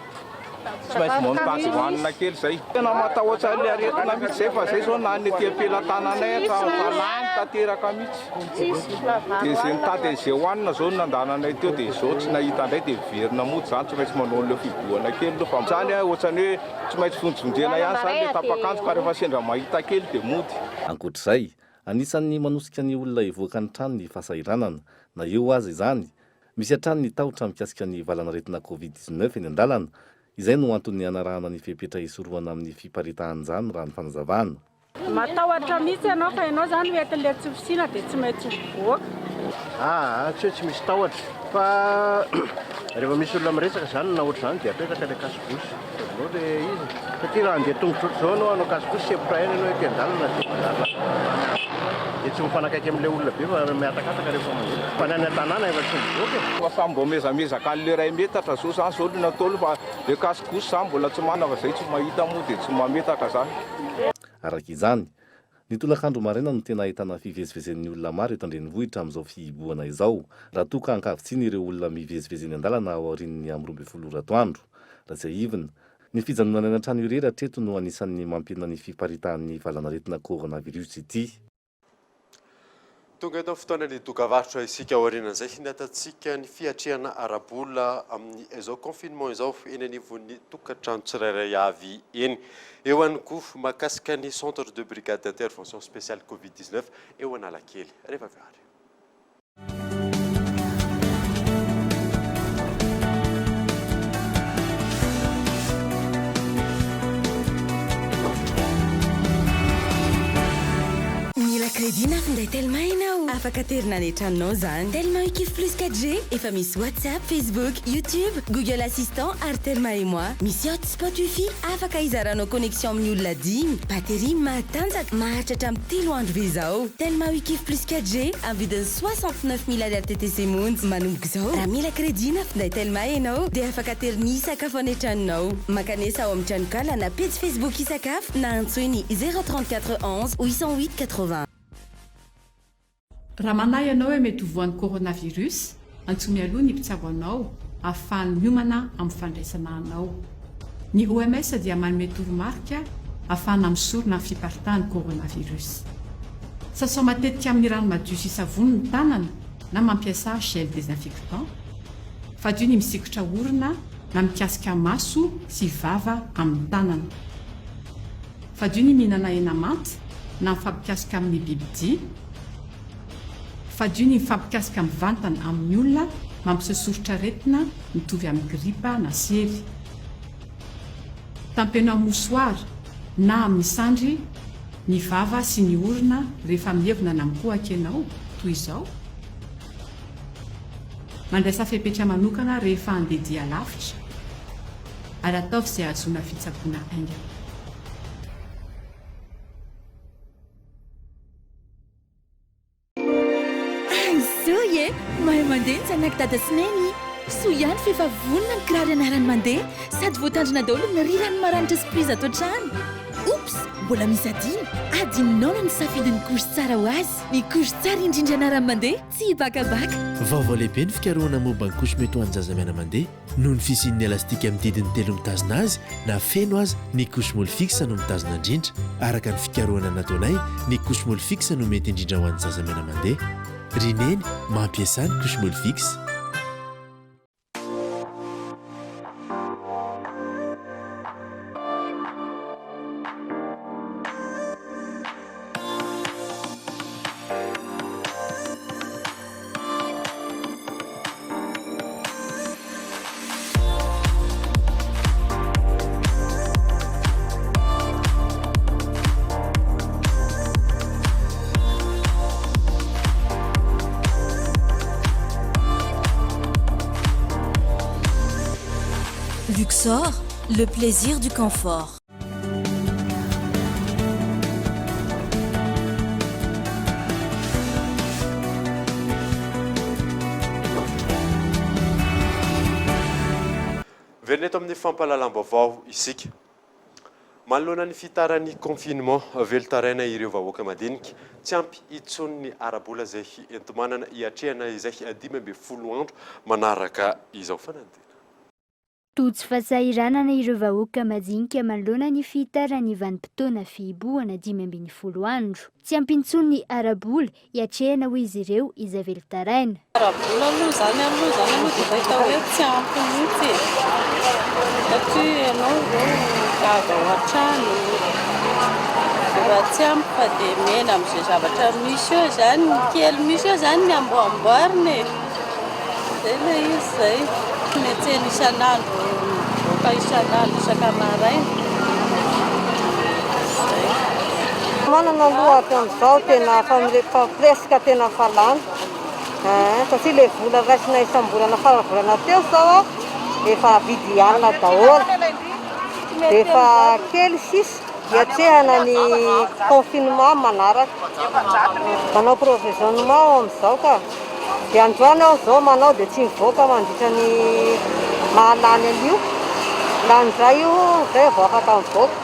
Tsy maintsy mba mitady hohanina kely zay. Tena matahotra an'ilay aretina mihitsy zay fa zay zao na ny aty am-pelatananay hatramin'ny valany tanteraka mihitsy. Dia izay nitady an'izay hohanina zao no nandananay teo dia izao tsy nahita indray dia miverina mody zany tsy maintsy manao an'ilay fihibohana kely aloha fa zany ohatran'ny hoe tsy maintsy vonjivonjena ihany zany ilay tapak'andro ka rehefa sendra mahita kely dia mody. Ankoatra izay, anisan'ny manosika ny olona hivoaka ny trano ny fahasahiranana. Na eo aza izany, Misy hatrany ny tahotra mikasika ny valanaretina Covid 19 eny an-dalana, izay no antony hanarahana ny fepetra hisorohana amin'ny fiparitahan'izany raha ny fanazavana. Matahotra mihitsy ianao fa ianao izany ho entin'ilay tsy fisiana dia tsy maintsy mivoaka. Aa tsy hoe tsy misy tahotra fa rehefa misy olona miresaka izany na ohatr'izany dia apetraka ilay cache bouche. Azonao ilay izy satria raha handeha tongotra ohatr'izao ianao hanao cache bouche sempotra ihany ianao ety an-dalana dia manjary lasa dia tsy mifanakaiky amin'ilay olona be fa mihatakataka rehefa mandeha. Fa ny any an-tanàna efa tsy mivoaka e. Fa samy mbo mezamezaka an'le iray metatra zao zany zao no nataony fa le cache couche zany mbola tsy manana fa zay tsy mahita moa de tsy mametaka zany. Araka izany, ny tolakandro maraina no tena ahitana fivezivezen'ny olona maro eto an-drenivohitra amin'izao fihibohana izao, raha toa ka ankavitsiana ireo olona mivezivezy eny an-dalana ao aorian'ny amin'ny 12 ora atoandro. Raha tsiahivina, ny fijanonana any an-trano irery hatreto no anisan'ny mampihena ny fiparitahan'ny valanaretina coronavirus ity. Tonga eto amin'ny fotoanan'ny dokavarotra isika aorianan'izay hinatantsika ny fiatrehana ara-bola amin'izao confinement izao eny anivon'ny tokantrano tsirairay avy eny. Eo ihany koa mahakasika ny centre de brigade d'intervention spéciale covid 19 eo Analakely. Rehefa avy eo ary. Mila crédit na finday Telma ianao? Afaka aterina any an-tranonao izany. Telma Ukif Plus 4G, efa misy WhatsApp, Facebook, YouTube, Google Assistant ary Telma et moi. Misy hotspot wifi afaka hizaranao connexion amin'ny olona dimy. Batterie matanjaka, maharitra hatramin'ny telo andro be izao. Telma Ukif Plus 4G amin'ny vidiny 69 000 ariary TTC monja. Manomboka izao, raha mila crédit na finday Telma ianao dia afaka aterin'ny Isakafo any an-tranonao. Mankanesa ao amin'ny tranonkala na pejy Facebook Isakafo na antsoy ny 034 11 808 80. Raha manahy ianao hoe mety ho voan'ny coronavirus, antsoy mialoha ny mpitsabo anao ahafahany miomana amin'ny fandraisana anao. Ny OMS dia manome toromarika ahafahana misorona amin'ny fiparitahan'ny coronavirus. Sasao matetika amin'ny rano madio sy savony ny tanana na mampiasà gel désinfectant. Fadio ny misikotra orona na mikasika maso sy vava amin'ny tanana. Fadio ny mihinana hena manta na mifampikasoka amin'ny bibidia. Fadio ny mifampikasoka mivantana amin'ny olona mampiseho soritr'aretina mitovy amin'ny gripa na sery. Tampeno amin'ny mouchoir na amin'ny sandry ny vava sy ny orona rehefa mievina na mikohaka ianao, toy izao. Mandraisa fepetra manokana rehefa handeha dia lavitra ary ataovy izay hahazoana fitsaboana haingana. Miara-mandeha ny zanak'i Dada sy Neny. Soa ihany fa efa vonona ny kiraro ianarany mandeha sady voatandrina daholo ny rirany maranitra sy prise ato an-trano. Oups! Mbola misy adino. Adinonao ny nisafidy ny couche tsara ho azy. Ny couche tsara indrindra ianarany mandeha, tsy hibakabaka. Vaovao lehibe ny fikarohana momba ny couche mety ho an'ny zaza miana-mandeha. Noho ny fisian'ny elastika amin'ny didiny telo mitazona azy, na feno aza, ny couche Molfix no mitazona indrindra. Araka ny fikarohana nataonay, ny couche Molfix no mety indrindra ho an'ny zaza miana-mandeha. Ry Neny, mampiasà ny couche Molfix. Luxor, le plaisir du confort. Miverina eto amin'ny fampahalalam-baovao isika. Manoloana ny fitaran'ny confinement, velon-taraina ireo vahoaka madinika. Tsy ampy intsony ny ara-bola izay enti-manana hiatrehana izay 15 andro manaraka izao fanadinana. Tojo fahasahiranana ireo vahoaka majinika manoloana ny fihitaran'ny vanim-potoana fihibohana 15 andro. Tsy ampy intsony ny ara-bola hiatrehana hoy izy ireo izay velon-taraina. Ara-bola aloha izany aloha izany aloha dia efa hita hoe tsy ampy mihitsy e! Satria ianao izao avy ao an-trano efa tsy ampy fa dia mena amin'izay zavatra misy eo izany, ny kely misy eo izany ny amboamboarina e! Izay ilay izy izay. Tsy miantsena isan'andro, mivoaka isan'andro isaka maraina. Izay. Manana aloha hatramin'izao tena efa presque tena efa lany eh, satria ilay vola raisina isam-bolana faran'ny volana teo izao efa vidy hanina daholo dia efa kely sisa hiatrehana ny confinement manaraka. Manao provisionnement aho amin'izao ka. Dia androany aho izao manao dia tsy mivoaka mandritra ny mahalany an'io. Lany indray io izay vao afaka mivoaka.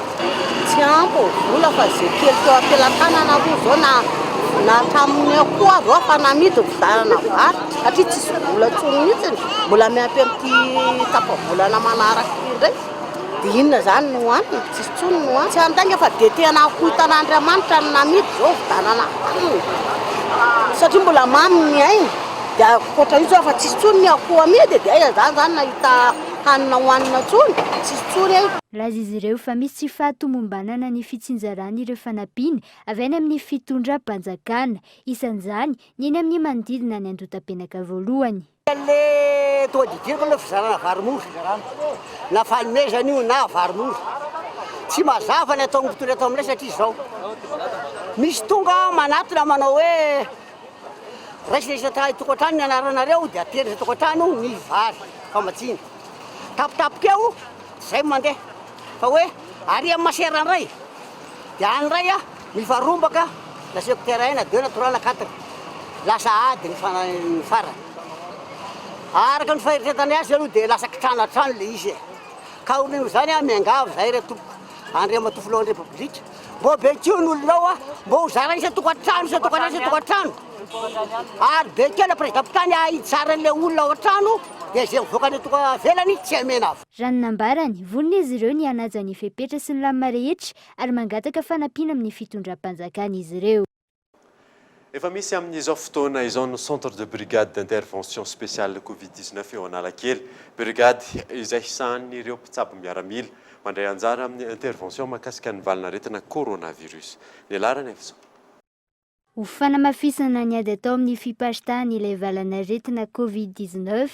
Tsy ampy ny vola fa izay kely teo am-pelatanana aloha izao na na hatramin'ny akoho ary izao efa namidy ny fividianana vary satria tsisy vola intsony mihitsy, mbola miampy amin'ity tapa-bolana manaraka ity indray. Dia inona izany no hohanina? Tsisy intsony ny hohanina. Tsy handainga fa dia tena akoho hitan'Andriamanitra no namidy izao vidanana hanina. Satria mbola mamy ny aina. Dia ankoatra io izao efa tsisy intsony ny akoho amidy e. Dia aiza izany izany nahita hanina hohanina intsony? Tsisy intsony e. Nilaza izy ireo fa misy tsy fahatomombanana ny fitsinjarana ireo fanampiana avy any amin'ny fitondram-panjakana. Isan'izany ny eny amin'ny manodidina ny Andotapenaka voalohany. Le tonga de idirako aloha fizarana vary mora na fanomezana io na vary mora. Tsy mazava ny ataon'ny mpitondra eto aminay satria izao misy tonga manatona manao hoe raisina isan-tokantrano ny anaranareo dia aterina isan-tokantrano ny vary famatsiana. Tampotampoka eo zay mandeha fa hoe ary amin'ny masera indray dia any indray a Mifarombaka na secteur un na deux na trois na quatre. Lasa ady ny ny farany. Araka ny faheritretanay azy aloha dia lasa kitrano hatrany ilay izy e. Ka noho izany aho miangavy izahay re tompoko, Andriamatoa Filohan'ny Repoblika, mbô bekeo ny olona ao a, mbô ho zaraina isan-tokantrano, isan-tokantrano, isan-tokantrano. Ary bekeo ilay président-mpitany hahay hitsara an'ilay olona ao an-trano, dia izay mivoaka any an-toka-velany tsy hamena avy. Raha ny nambarany, vonona izy ireo ny hanaja ny fepetra sy ny lamina rehetra ary mangataka fanampiana amin'ny fitondram-panjakana izy ireo. Efa misy amin'izao fotoana izao ny Centre de Brigade d'Intervention Spéciale Covid 19 eo Analakely. Brigady izay sahanin'ireo mpitsabo miaramila mandray anjara amin'ny intervention mahakasika ny valanaretina coronavirus. Ny laharana efa izao. Ho fanamafisana ny ady atao amin'ny fiparitahan'ilay valan'aretina Covid 19,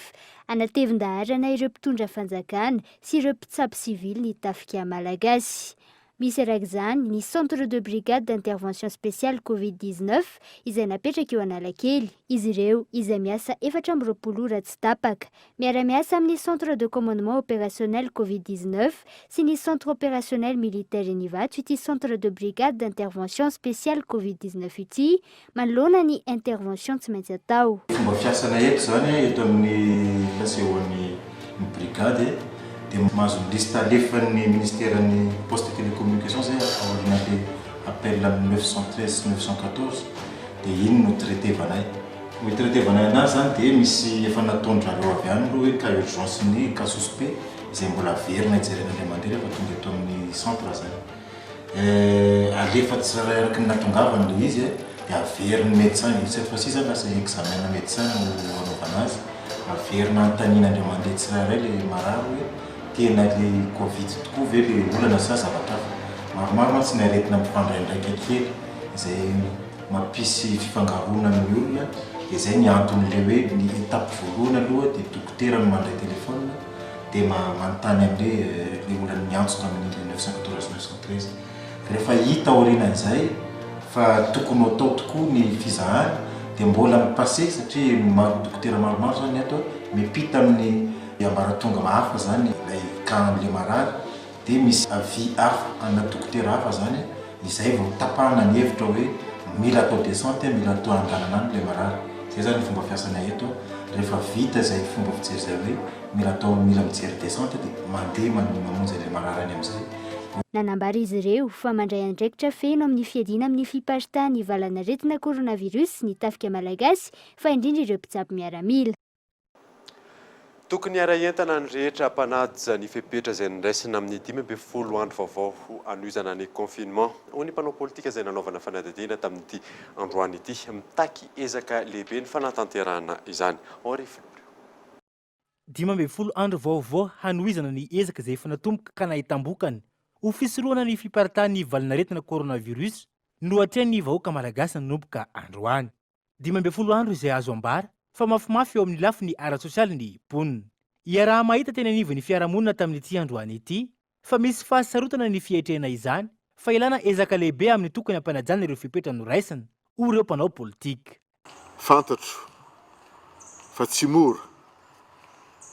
hanatevin-daharana ireo mpitondra fanjakana sy ireo mpitsabo sivily ny tafika malagasy. Misy araka izany ny Centre de Brigade d'Intervention Spéciale Covid 19 izay napetraka eo Analakely. Izy ireo izay miasa 24 ora tsy tapaka. Miara-miasa amin'ny Centre de Commandement Opérationnel Covid 19 sy ny Centre Opérationnel Militaire eny Ivato ity Centre de Brigade d'Intervention Spéciale Covid 19 ity manoloana ny intervention tsy maintsy atao. Fomba fiasana eto izany eto amin'ny fiasehoan'ny brigade dia mahazo ny liste alefan'ny ministeran'ny poste et télécommunication zay aorianan'le appel amin'ny 913 sy 914 dia iny no traiter-vanay. Ny traiter-vanay anazy zany dia misy efa nataon-dRareo avy any aloha hoe cas urgence ny cas suspect izay mbola averina hijerena indray mandeha rehefa tonga eto amin'ny centre zany. Alefa tsirairay araka ny nahatongavany ilay izy dia averin'ny médecin, cette fois ci zany lasa examen-na médecin no anaovana azy, averina anontaniana indray mandeha tsirairay ilay marary hoe tena ilay covid tokoa ve ilay olana sa zavatra hafa. Maromaro mantsy ny aretina mifandraindraika kely izay mampisy fifangaroana amin'ny olona dia izay ny anton'ilay hoe ny étape voalohany aloha dia dokotera no mandray téléphone, dia manontany an'le le olona niantso tamin'ny 914 913. Rehefa hita aorianan'izay fa tokony ho atao tokoa ny fizahana dia mbola mi-passer satria maro dokotera maromaro zany ato miampita amin'ny ambaratonga hafa zany ilay cas an'le marary dia misy avis hafa ana dokotera hafa zany izay vao tapahana ny hevitra hoe mila atao descente, mila atao andalana any ilay marary. Izay zany ny fomba fiasanay eto rehefa vita izay fomba fijery izay hoe Mila atao mila mijery descente dia mandeha mamonjy an'ilay marary any amin'izay. Nanambara izy ireo fa mandray andraikitra feno amin'ny fiadiana amin'ny fiparitahan'ny valan'aretina coronavirus ny tafika malagasy fa indrindra ireo mpitsabo miaramila. Tokony hiara-hientana ny rehetra hampanaja ny fepetra izay noraisina amin'ny 15 andro vaovao hanohizana ny confinement, hoy ny mpanao politika izay nanaovana fanadihadiana tamin'ity androany ity. Mitaky ezaka lehibe ny fanatanterahana izany. Henri Florio. 15 andro vaovao hanohizana ny ezaka izay efa natomboka ka nahitam-bokany ho fisorohana ny fiparitahan'ny valanaretina coronavirus no atrehin'ny vahoaka malagasy nanomboka androany. 15 andro izay azo ambara fa mafimafy eo amin'ny lafiny ara-tsosialy ny mponina. Iaraha-mahita teny anivon'ny fiarahamonina tamin'ity androany ity fa misy fahasarotana ny fiatrehana izany fa ilana ezaka lehibe amin'ny tokony hampanajana ireo fepetra noraisina, hoy ireo mpanao politika. Fantatro fa tsy mora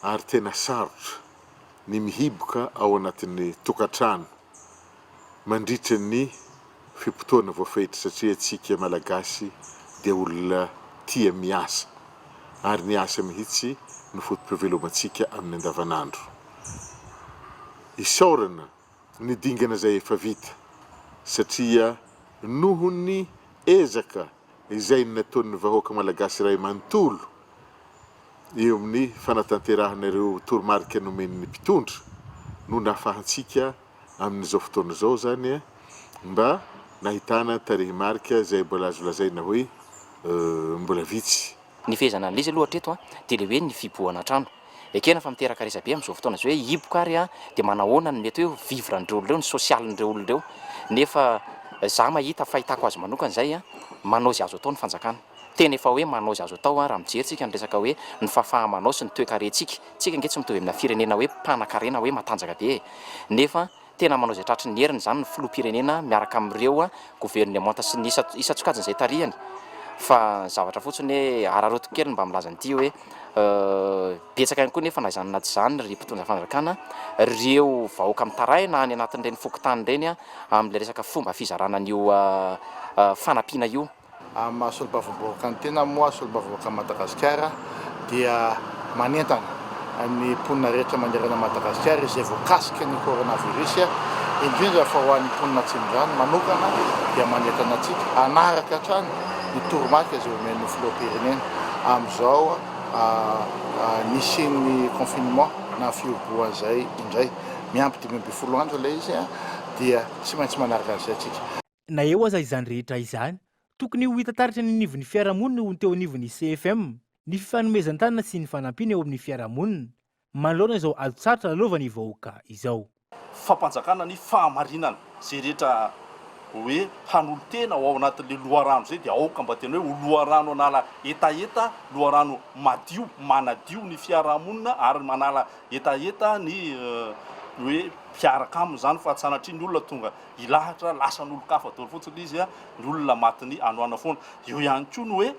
ary tena sarotra ny mihiboka ao anatin'ny tokantrano mandritra ny fe-potoana voafetra satria antsika Malagasy dia olona tia miasa ary ny asa mihitsy no foto-pivelomantsika amin'ny andavanandro. Isaorana ny dingana izay efa vita satria noho ny ezaka izay nataon'ny vahoaka Malagasy iray manontolo eo amin'ny fanatanterahana ireo toromarika nomen'ny mpitondra no nahafahantsika amin'izao fotoana izao izany mba nahitana tarehimarika izay mbola azo lazaina hoe mbola vitsy. Ny fehezana an'ilay izy aloha hatreto dia ilay hoe ny fihibohana trano. Ekena fa miteraka resabe amin'izao fotoana izao hoe hihiboka ary dia manahoana ny mety hoe vivre an'ireo olona ireo, ny sosialin'ireo olona ireo. Nefa za mahita, fahitako azy manokana izay, manao izay azo atao ny fanjakana. Tena efa hoe manao izay azo atao raha mijery tsika ny resaka hoe ny fahafaha-manao sy ny toekarentsika. Tsika ange tsy mitovy amina firenena hoe mpanakarena hoe matanjaka be e. Nefa Tena manao izay tratry ny heriny izany ny filoham-pirenena miaraka amin'ireo governemanta sy ny isan-tsokajiny izay tarihany fa ny zavatra fotsiny hoe araraotiko kely ny mba milaza an'ity hoe betsaka ihany koa nefa na izany na tsy izany ry mpitondra fanjakana ireo vahoaka mitaraina any anatin'ireny fokontany ireny amin'ilay resaka fomba fizarana an'io fanampiana io. Amin'ny maha solombavambahoaka ny tena moa, solombavambahoakan'i Madagasikara dia manentana ny mponina rehetra manerana an'i Madagasikara izay voakasiky ny coronavirus, indrindra fa ho an'ny mponina Atsimondrano manokana dia manentana antsika hanaraka hatrany ny toromarika izay omen'ny filoham-pirenena amin'izao nisian'ny confinement na fihobohana izay indray miampy 15 andro ilay izy dia tsy maintsy manaraka an'izay isika. Na eo aza izany rehetra izany, tokony ho hita taratra eny anivon'ny fiarahamonina ho ny teo anivon'ny CFM ny fifanomezan-tanana sy ny fanampiana eo amin'ny fiarahamonina manoloana izao ady sarotra lalovan'ny vahoaka izao. Fampanjakana ny fahamarinana, izay rehetra hoe hanolo-tena ho ao anatin'ilay loharano izay dia aoka mba tena hoe ho loharano hanala hetaheta, loharano madio, manadio ny fiarahamonina ary manala hetaheta ny hoe mpiaraka aminy izany fa tsy sanatria ny olona tonga hilahatra lasan'olon-kafa daholo fotsiny ilay izy a, ny olona matin'ny hanoanana foana. Eo ihany koa ny hoe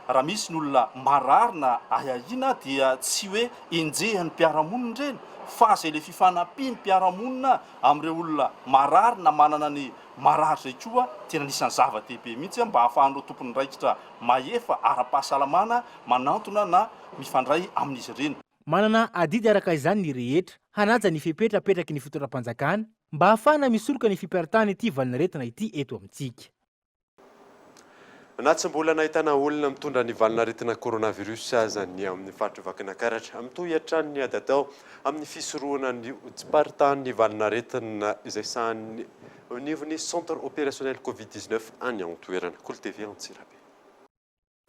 raha misy ny olona marary na ahiahiana dia tsy hoe enjehan'ny mpiara-monina ireny fa izay ilay fifanampian'ny mpiara-monina amin'ireo olona marary na manana ny marary izay koa tena anisan'ny zava-dehibe mihitsy mba hahafahan'ireo tompon'andraikitra mahefa ara-pahasalamana manantona na mifandray amin'izy ireny. Manana adidy araka izany ny rehetra hanaja ny fepetra apetraky ny fitondram-panjakana mba hahafahana misoroka ny fiparitahan'ity valanaretina ity eto amintsika. Na tsy mbola nahitana olona mitondra ny valanaretina coronavirus aza ny amin'ny faritr'i Vakinankaratra, mitohy hatrany ny ady atao amin'ny fisorohana ny tsiparitahan'ny valanaretina izay sahanin'ny anivon'ny Centre Opérationnel Covid 19 any an-toerana. Kolo TV Antsirabe.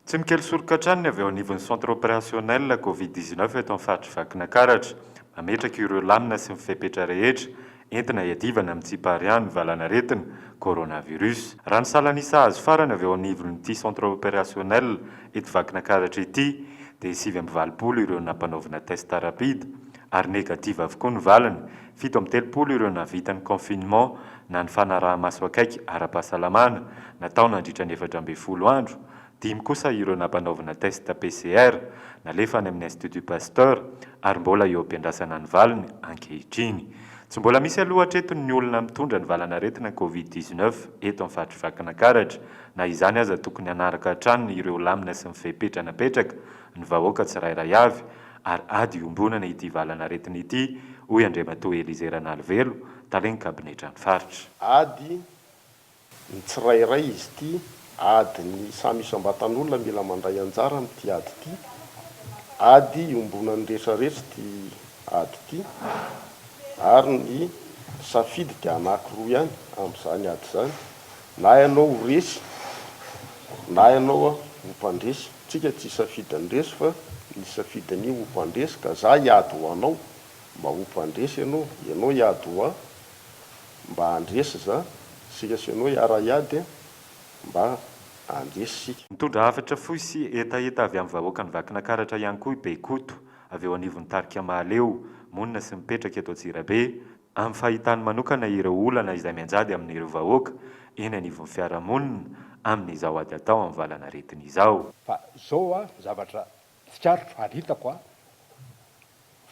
Tsy mikely soroka hatrany ny avy eo anivon'ny Centre Opérationnel Covid 19 eto amin'ny faritr'i Vakinankaratra. Mametraka ireo lamina sy ny fepetra rehetra entina hiadivana amin'ny tsipariahan'ny valanaretina Coronavirus. Raha ny salan'isa azo farany avy eo anivon'ity Centre Opérationnel eto Vakinankaratra ity dia 89 ireo nampanaovina test rapide ary négative avokoa ny valiny, 37 ireo nahavita ny confinement na ny fanaraha-maso akaiky ara-pahasalamana natao nandritra ny 14 andro, dimy kosa ireo nampanaovina test PCR, nalefa any amin'ny Institut Pasteur ary mbola eo am-piandrasana ny valiny ankehitriny. Tsy mbola misy aloha hatreto ny olona mitondra ny valanaretina Covid 19 eto amin'ny faritr'i Vakinankaratra, na izany aza tokony hanaraka hatrany ireo lamina sy ny fepetra napetraka ny vahoaka tsirairay avy ary ady iombonana ity valan'aretina ity, hoy Andriamatoa Elysé Ranalivelo, talen'ny kabinetran'ny faritra. Ady ny tsirairay izy ity, ady ny samy isam-batan'olona mila mandray anjara amin'ity ady ity, ady iombonan'ny rehetra rehetra ity ady ity, ary ny safidy dia anankiroa ihany amin'izany ady izany, na ianao ho resy na ianao ho mpandresy. Tsika tsy hisafidy ny resy fa nisafidy ny ho mpandresy ka za hiady ho anao mba ho mpandresy ianao, ianao hiady ho ahy mba handresy za, sika sy ianao hiara hiady mba handresy sika. Nitondra hafatra fohy sy hetaheta avy amin'ny vahoakan'i Vakinakaratra ihany koa i Bekoto, avy eo anivon'ny tarika Mahaleo, monina sy mipetraka eto Antsirabe, Amin'ny fahitany manokana ireo olana izay mianjady amin'ireo vahoaka eny anivon'ny fiarahamonina amin'izao ady atao amin'ny valanaretina izao. Fa zao a zavatra tsikaritro ary hitako a,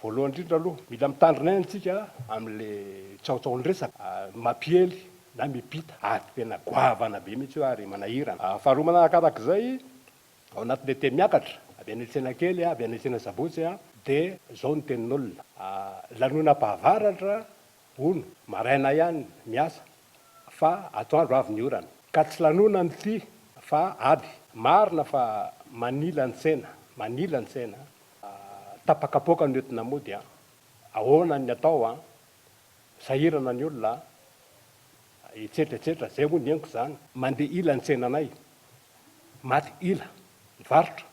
voalohany indrindra aloha mila mitandrina ihany tsika amle tsaotsaon-dresaka mampiely na mipita ary tena goavana be mihitsy io ary manahirana. Faharoa manarakarak'izay Ao anatin'ilay teny miakatra, avy any Antsenakely, avy any Antsenasabotsy, dia izao ny tenin'olona, Lanonam-pahavaratra, hono, maraina ihany miasa, fa atoandro avy ny orana. Ka tsy lanonana ity fa ady. Marina fa manila ny tsena, manila ny tsena, tapa-kapoaka no entina mody an! Ahoana ny atao an? Sahirana ny olona an! Etsetra etsetra, izay moa ny henoko izany. Mandeha ila ny tsenanay. Maty ila, mivarotra,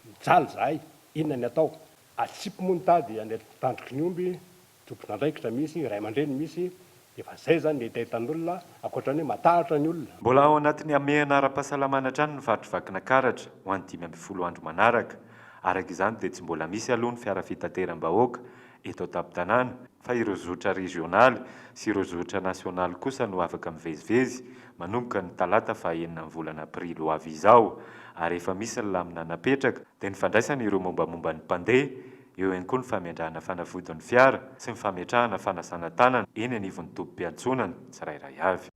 mijaly zahay, inona ny atao? Atsipy moa ny tady any an-tandroky ny omby, tompon'andraikitra misy, ray aman-dreny misy, efa zay zany ny hetahetan'olona, ankoatra ny hoe matahotra ny olona. Mbola ao anatin'ny hamehana ara-pahasalamana hatrany ny faritr'i Vakinakaratra ho an'ny 15 andro manaraka. Araka izany dia tsy mbola misy aloha ny fiara fitateram-bahoaka eto an-tampon-tanàna fa ireo zotra rezionaly sy ireo zotra nasionaly kosa no afaka mivezivezy manomboka ny talata faha enina ny volana aprily ho avy izao ary efa misy ny lamina napetraka dia ny fandraisana ireo mombamomba ny mpandeha, eo ihany koa ny famendrahana fanafodin'ny fiara sy ny fametrahana fanasana tanana eny anivon'ny tobim-piantsonana tsirairay avy.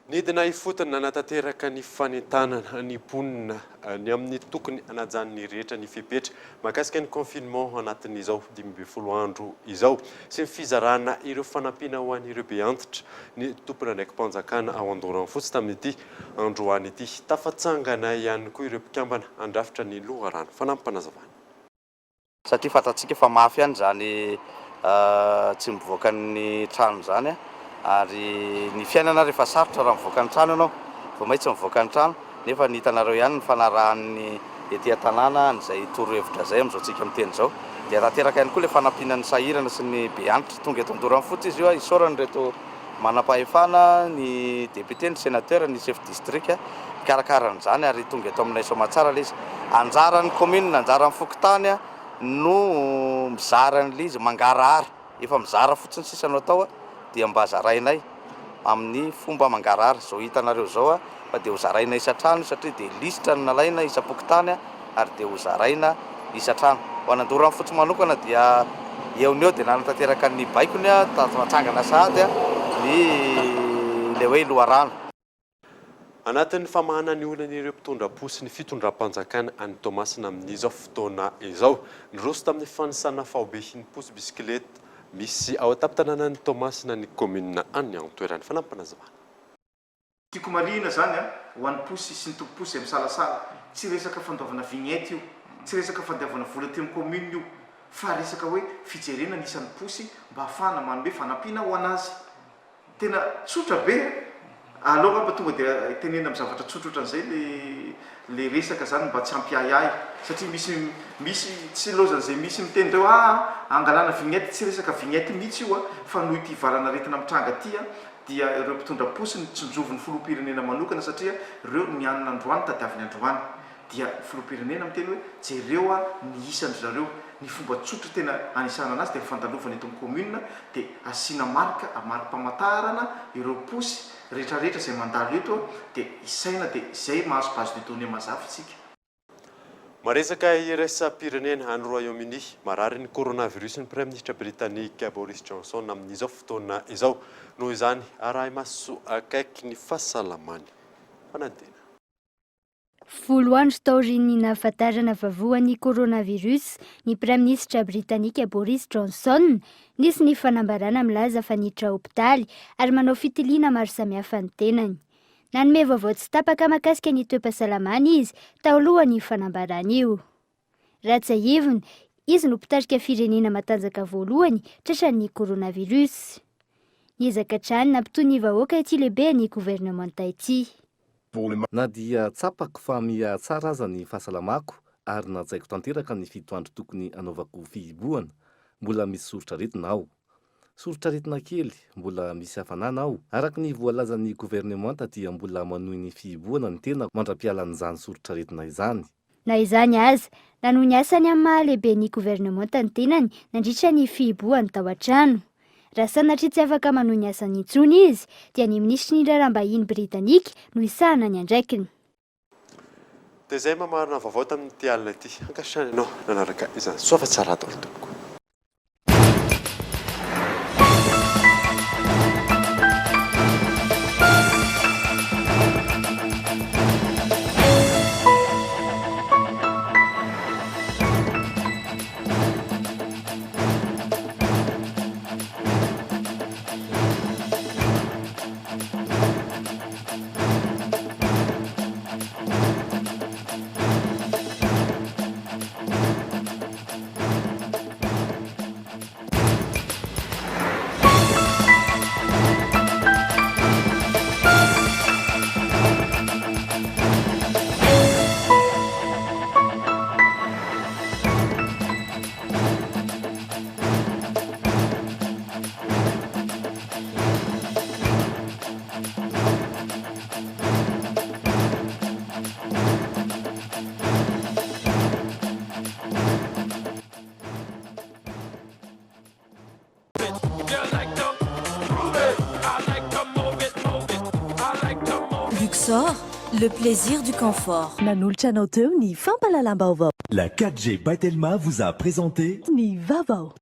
Nidina ifotony nanatanteraka ny fanentanana ny mponina ny amin'ny tokony hanajan'ny rehetra ny fepetra mahakasika ny confinement anatin'izao 15 andro izao sy ny fizarana ireo fanampiana ho an'ireo be antitra ny tompon'andraiki-panjakana ao Andoranfotsy tamin'ity androany ity. Tafatsangana ihany koa ireo mpikambana handrafitra ny loharano. Fanampim-panazavana. Satria fantatsika fa mafy ihany izany tsy mivoaka ny trano izany ary ny fiainana ary efa sarotra raha mivoaka ny trano ianao, vao may tsy mivoaka ny trano nefa ny hitanareo ihany ny fanarahan'ny ety an-tanàna an'izay torohevitra izay amin'izao tsika miteny izao dia tanteraka ihany koa ilay fanampiana ny sahirana sy ny be antitra. Tonga eto Andoranfotsy izy io, isaorana ireto manam-pahefana, ny député, ny sénateur, ny chef district mikarakara an'izany ary tonga eto aminay soamatsara ilay izy. Anjaran'ny commune, anjaran'ny fokontany no mizara an'ilay izy, mangarahara. Efa mizara fotsiny sisa no atao dia mba zarainay amin'ny fomba mangarahara izao hitanareo izao fa dia ho zaraina isan-trano io satria dia lisitra no nalaina isam-pokontany ary dia ho zaraina isan-trano. Ho an'Andoharanofotsy manokana dia eo no eo dia nanatanteraka ny baikony natsangana sahady ny ilay hoe loharano. Anatin'ny famahana ny olan'ireo mpitondra posy ny fitondram-panjakana any Toamasina amin'izao fotoana izao. Niroso tamin'ny fanisana faobe ny posy bisikileta misy ao an-tampon-tanànan'i Toamasina ny kaominina any an-toerana. Fanampinazavana. Tiako marihina zany an, ho an'ny posy sy ny tompom-posy izay misalasala, tsy resaka fandoavana vignette io, tsy resaka fandiavana vola aty amin'ny commune io, fa resaka hoe fijerena ny isan'ny posy mba hahafahana manome fanampiana ho an'azy. Tena tsotra be a! Aleo angamba tonga dia tenenina amin'ny zavatra tsotra ohatran'izay le le resaka zany mba tsy hampiahiahy satria misy misy tsy ilaozan'izay misy miteny ireo aa angalana vignette, tsy resaka vignette mihitsy io a fa noho ity valan'aretina mitranga ity a dia ireo mpitondra posy no tsinjovin'ny filoham-pirenena manokana satria ireo ny hanina androany tadiaviny androany. Dia ny filoham-pirenena miteny hoe jereo a ny isan-dry zareo, ny fomba tsotra tena anisana anazy dia ny fandalovana eto amin'ny commune dia asiana marika, mari-pamantarana ireo posy retraretra izay mandalo eto a, dia isaina dia izay mahazo base de données mazava isika. Maresaka iraisam-pirenena any Royaume-Uni, marary ny coronavirus ny Praiminisitra Britanika Boris Johnson amin'izao fotoana izao. Noho izany, arahi-maso akaiky ny fahasalamany. Fanadihadiana. Folo andro taorian'ny nahafantarana fa voan'ny coronavirus ny praiminisitra britanika Boris Johnson, nisy ny fanambarana milaza fa niditra hopitaly ary manao fitiliana maro samihafa ny tenany. Nanome vaovao tsy tapaka mahakasika ny toe-pahasalamany izy taolohan'io fanambarana io. Raha tsiahivina, izy no mpitarika firenena matanjaka voalohany tratran'ny coronavirus. Niezaka hatrany nampitony ny vahoaka ity lehiben'ny governemanta ity. Na dia tsapako fa miha tsara aza ny fahasalamako ary najaiko tanteraka ny fito andro tokony hanaovako fihibohana, mbola misy soritr'aretina aho. Soritr'aretina kely, mbola misy hafanana aho. Araka ny voalazan'ny governemanta dia mbola manohy ny fihibohana ny tenako mandra-pialan'izany soritr'aretina izany. Na izany aza, nanohy ny asany amin'ny maha lehiben'ny governemanta ny tenany nandritra ny fihibohany tao an-trano. Raha sanatria tsy afaka manohy ny asany intsony izy, dia ny minisitry ny Raharaham-bahiny Britanika no hisahana ny andraikiny. Dia izay mamarana ny vaovao tamin'ity alina ity. Ankasitrahana ianao nanaraka izany. Soa fa tsara daholo tompoko. Luxor, le plaisir du confort. Nanolotra anao teo ny fampahalalam-baovao. La 4G by Telma vous a présenté Ny vaovao.